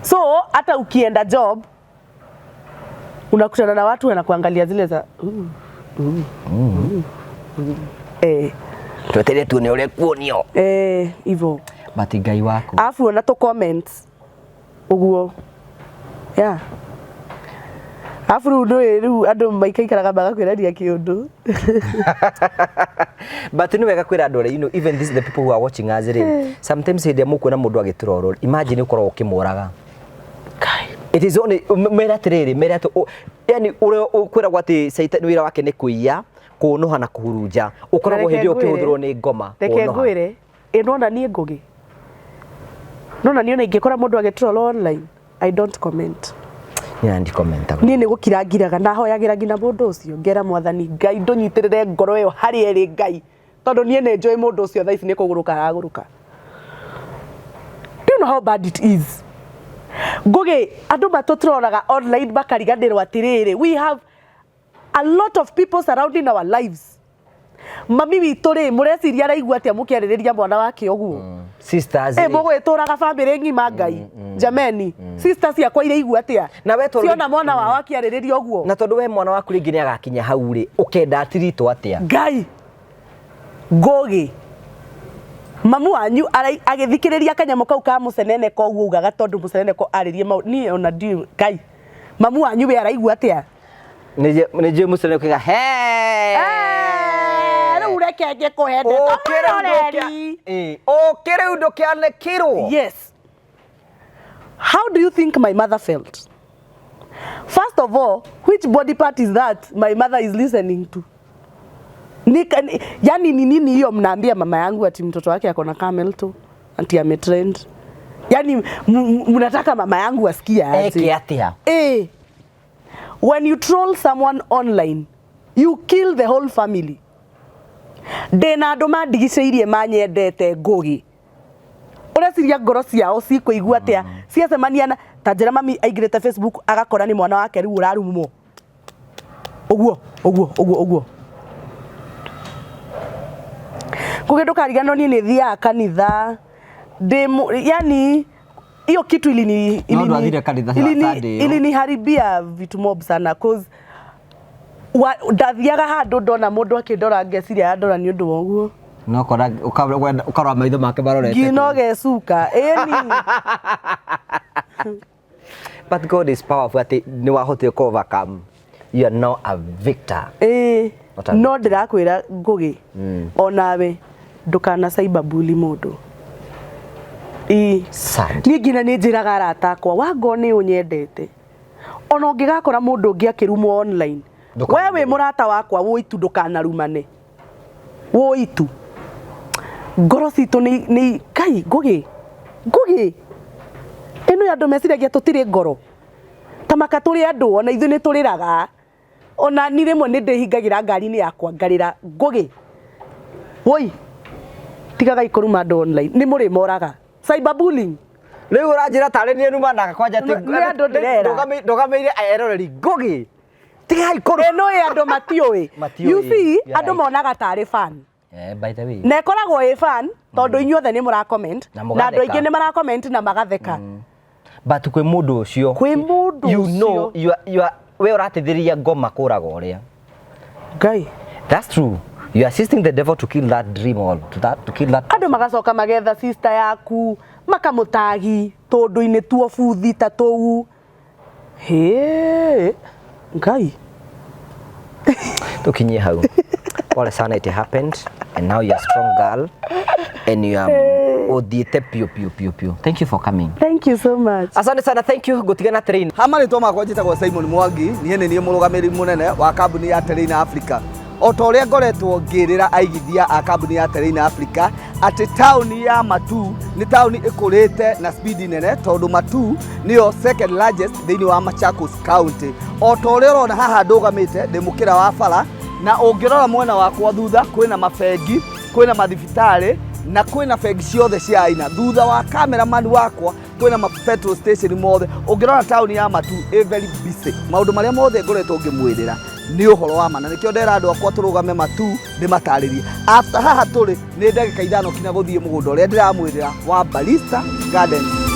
So hata ukienda job unakutana na watu wanakuangalia zile za uh. Eh, Twetereire tuone ũrĩa kuonio. Eh, hivyo. But Ngai waku. Alafu ona tu comments ũguo, yeah. Alafu rĩu ndũĩ, rĩu andũ maikaikaraga magakwĩraria kĩũndũ. But nĩ wega kwĩra andũ arĩa, even this, the people who are watching us rĩ, sometimes hĩndĩ ĩrĩa mũkuona mũndũ agĩtũrorwo, imagine ũkorwo ũkĩmũraga. Kai. It is only mera atĩrĩrĩ, mera atĩ yani ũrĩa ũkwĩragwo atĩ Caitani wĩra wake nĩ kũiya, kũũnũha na kũhurunja, ũkoragwo Na hĩndĩ reke ĩyo ngwĩre- ũkĩhũthĩrwo nĩ ngoma reke kũũnũha. Ngwĩre, ĩ nona niĩ, Ngũgĩ, nona niĩ ona ingĩkora mũndũ agĩtroll online, I don't comment. Niĩ ndikomentaga. Niĩ nĩ gũkira ngiraga, ndahoyagĩra nginya mũndũ ũcio, ngera Mwathani Ngai ndũnyitĩrĩre ngoro ĩyo harĩa ĩrĩ Ngai, tondũ niĩ nĩ njũĩ mũndũ ũcio thaa ici nĩ kũgũrũka aragũrũka. Do you know how bad it is? Ngũgĩ, andũ matũtroraga online makariganĩrwo atĩrĩrĩ, we have a lot of people surrounding our lives. Mami witũ rĩ, mũreciria araigua atĩa mũkĩarĩrĩria mwana wake ũguo? Sisters Ĩ rĩ. mũgwĩtũraga bamĩrĩ ng'ima Ngai. Jameni, sisters ciakwa iraigua atĩa? Na we tondũ- Ciona mwana wao akĩarĩrĩria ũguo. Na tondũ we mwana waku rĩngĩ nĩ agakinya hau rĩ, ũkenda atiritwo atĩa? Ngai Ngũgĩ, mamu wanyu agĩthikĩrĩria kanyamũ kau ka mũceneneko ũguo ugaga tondũ mũceneneko arĩrie maũ niĩ ona ndiũĩ Ngai, mamu wanyu we araigua atĩa? Nĩ njũĩ mũceneneko kiuga he. Eh, rĩu reke ngĩkũhe ndeto mwĩroreri. Ũkĩ rĩu ndũkĩanĩkirwo. Yes. How do you think my mother felt? First of all, which body part is that my mother is listening to? Yani ni nini hiyo mnaambia mama yangu ati mtoto wake ako na camel toe, ati ametrend? Yani mnataka mama yangu asikie aje? Eke atĩa? Eh. When you troll someone online, you kill the whole family. Ndĩna andũ mandigicĩirie manyendete Ngũgĩ. Ũreciria ngoro ciao cikũigua atĩa ciacemania na ta njĩra mami aingĩrĩte Facebook agakora nĩ mwana wake rĩu ũrarumwo. Ũguo, ũguo, ũguo, ũguo. Ngũgĩ ndũkariganĩrwo niĩ nĩ thiaga kanitha. Yani hiyo kitu ilini No ndwathire kanitha Sunday ĩyo. iliniharibia vitu mob sana cause ndathiaga handũ ndona mũndũ akĩndora ngeciria andora nĩ ũndũ wa ũguo. No kora ũkarora maitho make marorete. Nginya ũgecuka. Ĩni. But God is powerful atĩ nĩ wahotire kũ overcome. You are now a victor. Ĩĩ. What a No ndĩrakwĩra Ngũgĩ, onawe ndũkana cyberbully mũndũ. Ĩĩ. Sad. Niĩ nginya nĩ njĩraga arata akwa, wango nĩ ũnyendete. Ona ũngĩgakora mũndũ ũngĩ akĩrumwo online, we wĩ mũrata wakwa wũitu ndũkanarumane. Wũitu. Ngoro citũ nĩ Ngai Ngũgĩ. Ngũgĩ. Ĩno ya andũ meciragia tũtirĩ ngoro. Ta maka tũrĩ andũ ona ithuĩ nĩ tũrĩraga. Ona ni rĩmwe nĩ ndĩhingagĩra ngari-inĩ yakwa ngarĩra Ngũgĩ. Woi. Tigagai kũruma andũ online. Nĩ mũrĩmoraga. Cyberbullying. Rĩu ũranjĩra tarĩ niĩ numanaga kwanja atĩ Nĩ andũ ndĩrera. ndũgamĩire eroreri Ngũgĩ. Tigai kũruma. Ĩno ĩ andũ matiũĩ. Matiũĩ. You see, You are andũ right. monaga tarĩ fan. By the way. Na ĩkoragwo ĩ fan tondũ inyuothe nĩ mũra comment Na na andũ mũgatheka. aingĩ nĩ mara comment na magatheka. But kwĩ mũndũ ũcio. Kwĩ mũndũ You know, ũcio. you are we ũrateithĩrĩria ngoma kũraga ũrĩa. Ngai. That's true. You are assisting the devil to kill that dream or to kill that. Andũ magacoka magetha sister yaku makamũtagi tũndũ-inĩ tuo buthi ta tũu. Hĩ, Ngai. Tukinyie hau. Pole sana, it happened and now you are a strong girl and you are ũthiĩte piũ piũ piũ piũ. Thank you for coming. Thank you so much. Asante sana, thank you. Gũtigana train. Ha marĩtwa makwa njĩtagwo Simon Mwangi, niĩ nĩ niĩ mũrũgamĩrĩri mũnene wa kambuni ya Terrain Africa. O ta ũrĩa ngoretwo ngĩrĩra aigithia a kambuni ya Terrain Africa atĩ taũni ya Matuu nĩ taũni ĩkũrĩte na speed nene tondũ Matuu nĩyo second largest thĩinĩ wa Machakos County. O ta ũrĩa ũrona haha ndũgamĩte ndĩ mũkĩra wa bara, na ũngĩrora mwena wakwa thutha kwĩna mabengi, kwĩna mathibitarĩ na kwĩna bengi ciothe cia aina. Thutha wa cameraman wakwa kwĩna ma petrol station mothe. Ũngĩrora taũni ya Matuu ĩ very busy. Maũndũ marĩa mothe ngoretwo ngĩmwĩrĩra nĩ ũhoro wa ma, na nĩkĩo ndera andũ akwa tũrũgame Matuu ndĩmatarĩrie. After haha tũrĩ nĩ ndagĩka 5 kinya gũthiĩ mũgũnda ũrĩa ndĩramwĩrĩra wa Barista Gardens.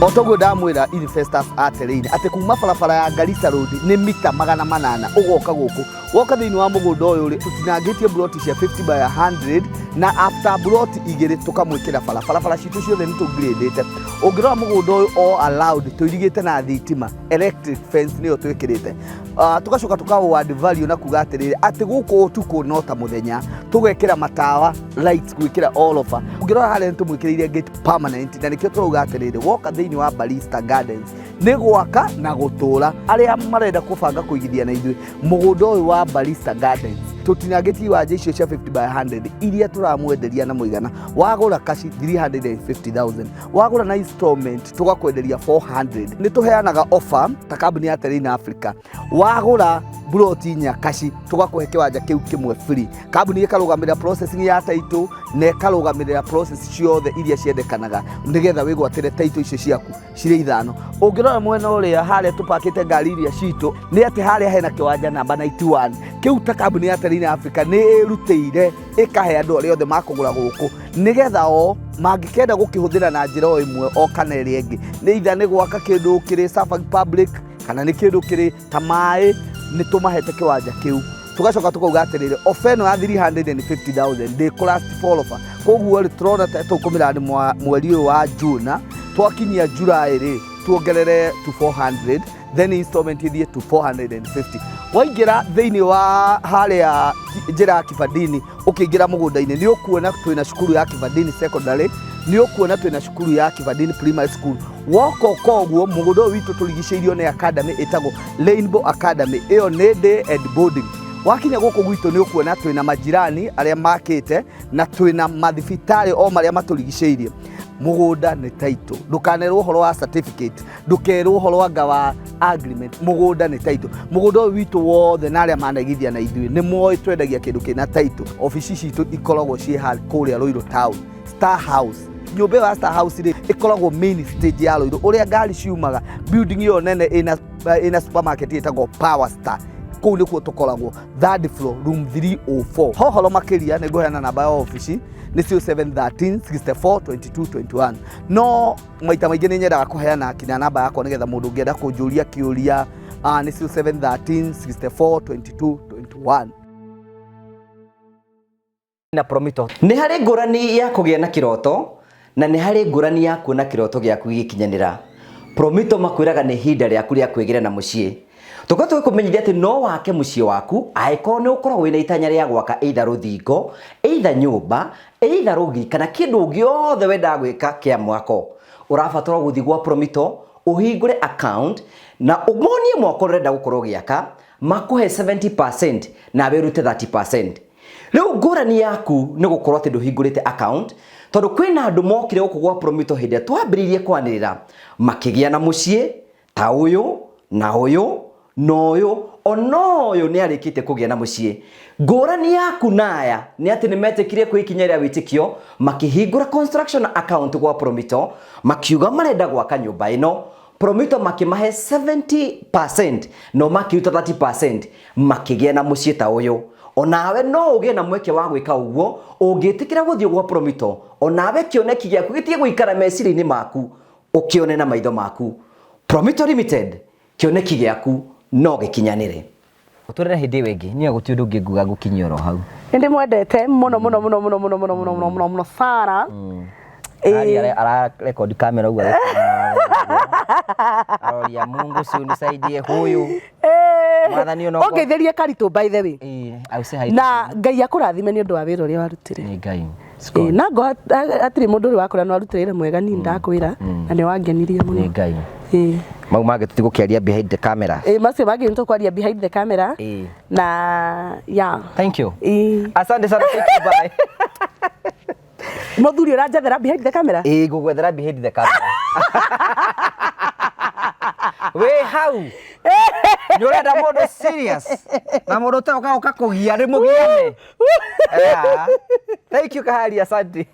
O toguo ndamwĩra investors a Terrain atĩ kuma barabara ya Garissa Road nĩ mita 800 ũgoka gũkũ. Woka thĩinĩ wa mũgũnda ũyũ rĩ, tũtinangĩtie ploti cia 50 by 100 na after ploti igĩrĩ tũkamwĩkĩra bara. Barabara citũ ciothe nĩ tũgrĩdĩte. Ũngĩrora mũgũnda ũyũ all allowed tũirigĩte na thitima, electric fence nĩyo twĩkĩrĩte. Tũgacoka tũka add value na kuga atĩrĩrĩ atĩ gũkũ ũtukũ no ta mũthenya, tũgekĩra matawa lights gwĩkĩra all over. Ũngĩrora harĩa nĩ tũmwĩkĩrĩire gate permanent, na nĩkĩo tũrauga atĩrĩrĩ woka thĩinĩ wa Barista Gardens nĩ gwaka na gũtũra. Arĩa marenda kũbanga kũigithia na ithuĩ mũgũnda ũyũ wa Barista Gardens Tũtinangĩtie iwanja icio cia 50 by 100 iria tũramwenderia na mũigana wagũra kaci 350,000, wagũra na installment tũgakwenderia 400. Nĩ tũheanaga offer ta kambuni ya Terrain Africa, wagũra buroti inya kaci tũgakũhe kĩwanja kĩu kĩmwe free. Kambuni ĩkarũgamĩrĩra processing ya title na ĩkarũgamĩrĩra process ciothe iria ciendekanaga nĩgetha wĩgwatĩre title icio ciaku cirĩ ithano. Ũngĩrora mwena ũrĩa harĩa tũpakĩte ngari iria citũ, nĩ atĩ harĩa hena kĩwanja namba 91 kĩu, ta kambuni ya Terrain Africa nĩ ĩrutĩire ĩkahe andũ arĩa othe makũgũra gũkũ, nĩgetha o mangĩkenda gũkĩhũthĩra na njĩra o ĩmwe o kana ĩrĩa ĩngĩ, nĩ itha nĩ gwaka kĩndũ kĩrĩ serving public kana nĩ kĩndũ kĩrĩ ta maĩ, nĩ tũmahete kĩwanja kĩu. Tũgacoka tũkauga atĩrĩrĩ, ofa ĩno ya 350,000 ndĩkũ last for offer. Koguo rĩ, tũrona ta tũkũmĩra mweri ũyũ wa June, twakinyia July rĩ, tuongerere to 400, then installment ithiĩ to 450. Waingĩra thĩinĩ wa harĩa njĩra ya Kibandini ũkĩingĩra mũgũnda-inĩ, nĩ ũkuona twĩna cukuru ya Kibandini Secondary, nĩ ũkuona twĩna cukuru ya Kibandini Primary School. Woka ũka ũguo mũgũnda ũyũ witũ tũrigicĩirio nĩ academy ĩtagwo Rainbow Academy, ĩyo nĩ day and boarding. Wakinya gũkũ gwitũ nĩ ũkuona twĩna majirani arĩa makĩte na twĩna mathibitarĩ o marĩa matũrigicĩirie. Mũgũnda nĩ title, ndũkanerwo ũhoro wa certificate, ndũkerwo ũhoro anga wa agreement, mũgũnda nĩ title. Mũgũnda ũyũ witũ wothe na arĩa manaigithia na ithuĩ nĩ moĩ twendagia kĩndũ kĩna title. Obici citũ ikoragwo ciĩ kũrĩa Ruiru Town, Star House. Nyũmba ĩyo ya Star House rĩ, ĩkoragwo main stage ya Ruiru ũrĩa ngari ciumaga, building ĩyo nene ĩna supermarket ĩtagwo Power Star. Kũu nĩkuo tũkoragwo, third floor, room 304. Hohoro makĩria nĩ ngũheana namba ya obici, nĩ 0713 64 22 21, no maita maingĩ nĩ nyendaga kũheana kinya namba yakwa nĩgetha mũndũ ũngĩenda kũnjũria kĩũria, nĩ 0713 64 22 21. Na Promito nĩ harĩ ngũrani ya kũgĩa na kĩroto na nĩ harĩ ngũrani ya kuona kĩroto gĩaku gĩgĩkinyanĩra. Promito makwĩraga nĩ ihinda rĩaku rĩa kwĩgĩra na mũciĩ. Tũkorwo tũgĩkũmenyithia atĩ no wake mũciĩ waku angĩkorwo nĩ ũkoragwo wĩna itanya rĩa gwaka either rũthingo, either nyũmba, either rũgiri kana kĩndũ gĩothe wendaga gwĩka kĩa mwako. Ũrabatara gũthiĩ gwa Promito ũhingũre account na ũmonie mwako ũrenda gũkorwo ũgĩaka, makũhe 70% nawe ũrute 30%. Rĩu ngũrani yaku nĩ gũkorwo atĩ ndũhingũrĩte account, tondũ kwĩna andũ mokire gũkũ gwa Promito hĩndĩ ĩrĩa twambĩrĩirie kwanĩrĩra makĩgĩa na mũciĩ ta ũyũ na ũyũ na ũyũ, ona ũyũ nĩ arĩkĩtie kũgĩa na mũciĩ. Ngũrani yaku na aya nĩ atĩ nĩ metĩkire kwĩ ikinya rĩa wĩtĩkio, makĩhingũra construction account gwa Promito, makiuga marenda gwaka nyũmba ĩno. Promito makĩmahe 70% no makĩruta 30%, makĩgĩa na mũciĩ ta ũyũ. Onawe no ũgĩe na mweke wa gwĩka ũguo ũngĩtĩkĩra gũthiĩ gwa Promito, onawe kĩoneki gĩaku gĩtige gũikara meciria-inĩ maku, ũkĩone na maitho maku. Promito Limited, kĩoneki gĩaku no gĩkinyanĩre. Tũrere hĩndĩ ĩyo ĩngĩ niĩ gũtirĩ ũndũ ũngĩ nguga, ngũkinyia oro hau. Nĩ ndĩmwendete mũno mũno mũno mũno mũno mũno mũno mũno mũno mũno Sara. Ari ara record kamera ũguo aroria Mungu, si unisaidie huyu Mwathani ona Ũngeithĩrie Karitũ, by the way. Eh, I say hi. Na Ngai akũrathime nĩ ũndũ wa wĩra ũrĩa warutire. Nĩ Ngai. Na ngo hatirĩ mũndũ ũrĩ wakũra no arutire wĩra mwega, niĩ ndakwĩra na nĩ wangenirie mũno. Nĩ Ngai. Mau mangĩ tũtigũkĩaria behind the camera. Ĩĩ, macio mangĩ nĩ tũkwaria behind the camera. Na yeah. Thank you. Ĩĩ. Asante sana, thank you, bye. Mũthuri ũranjethera behind the camera. Ĩĩ, ngũgwethera behind the camera. Wĩ hau nĩ ũrenda mũndũ serious na mũndũ ũtaũka ũka kũgia nĩ mũgiane. Yeah. Thank you, Kahari, asante.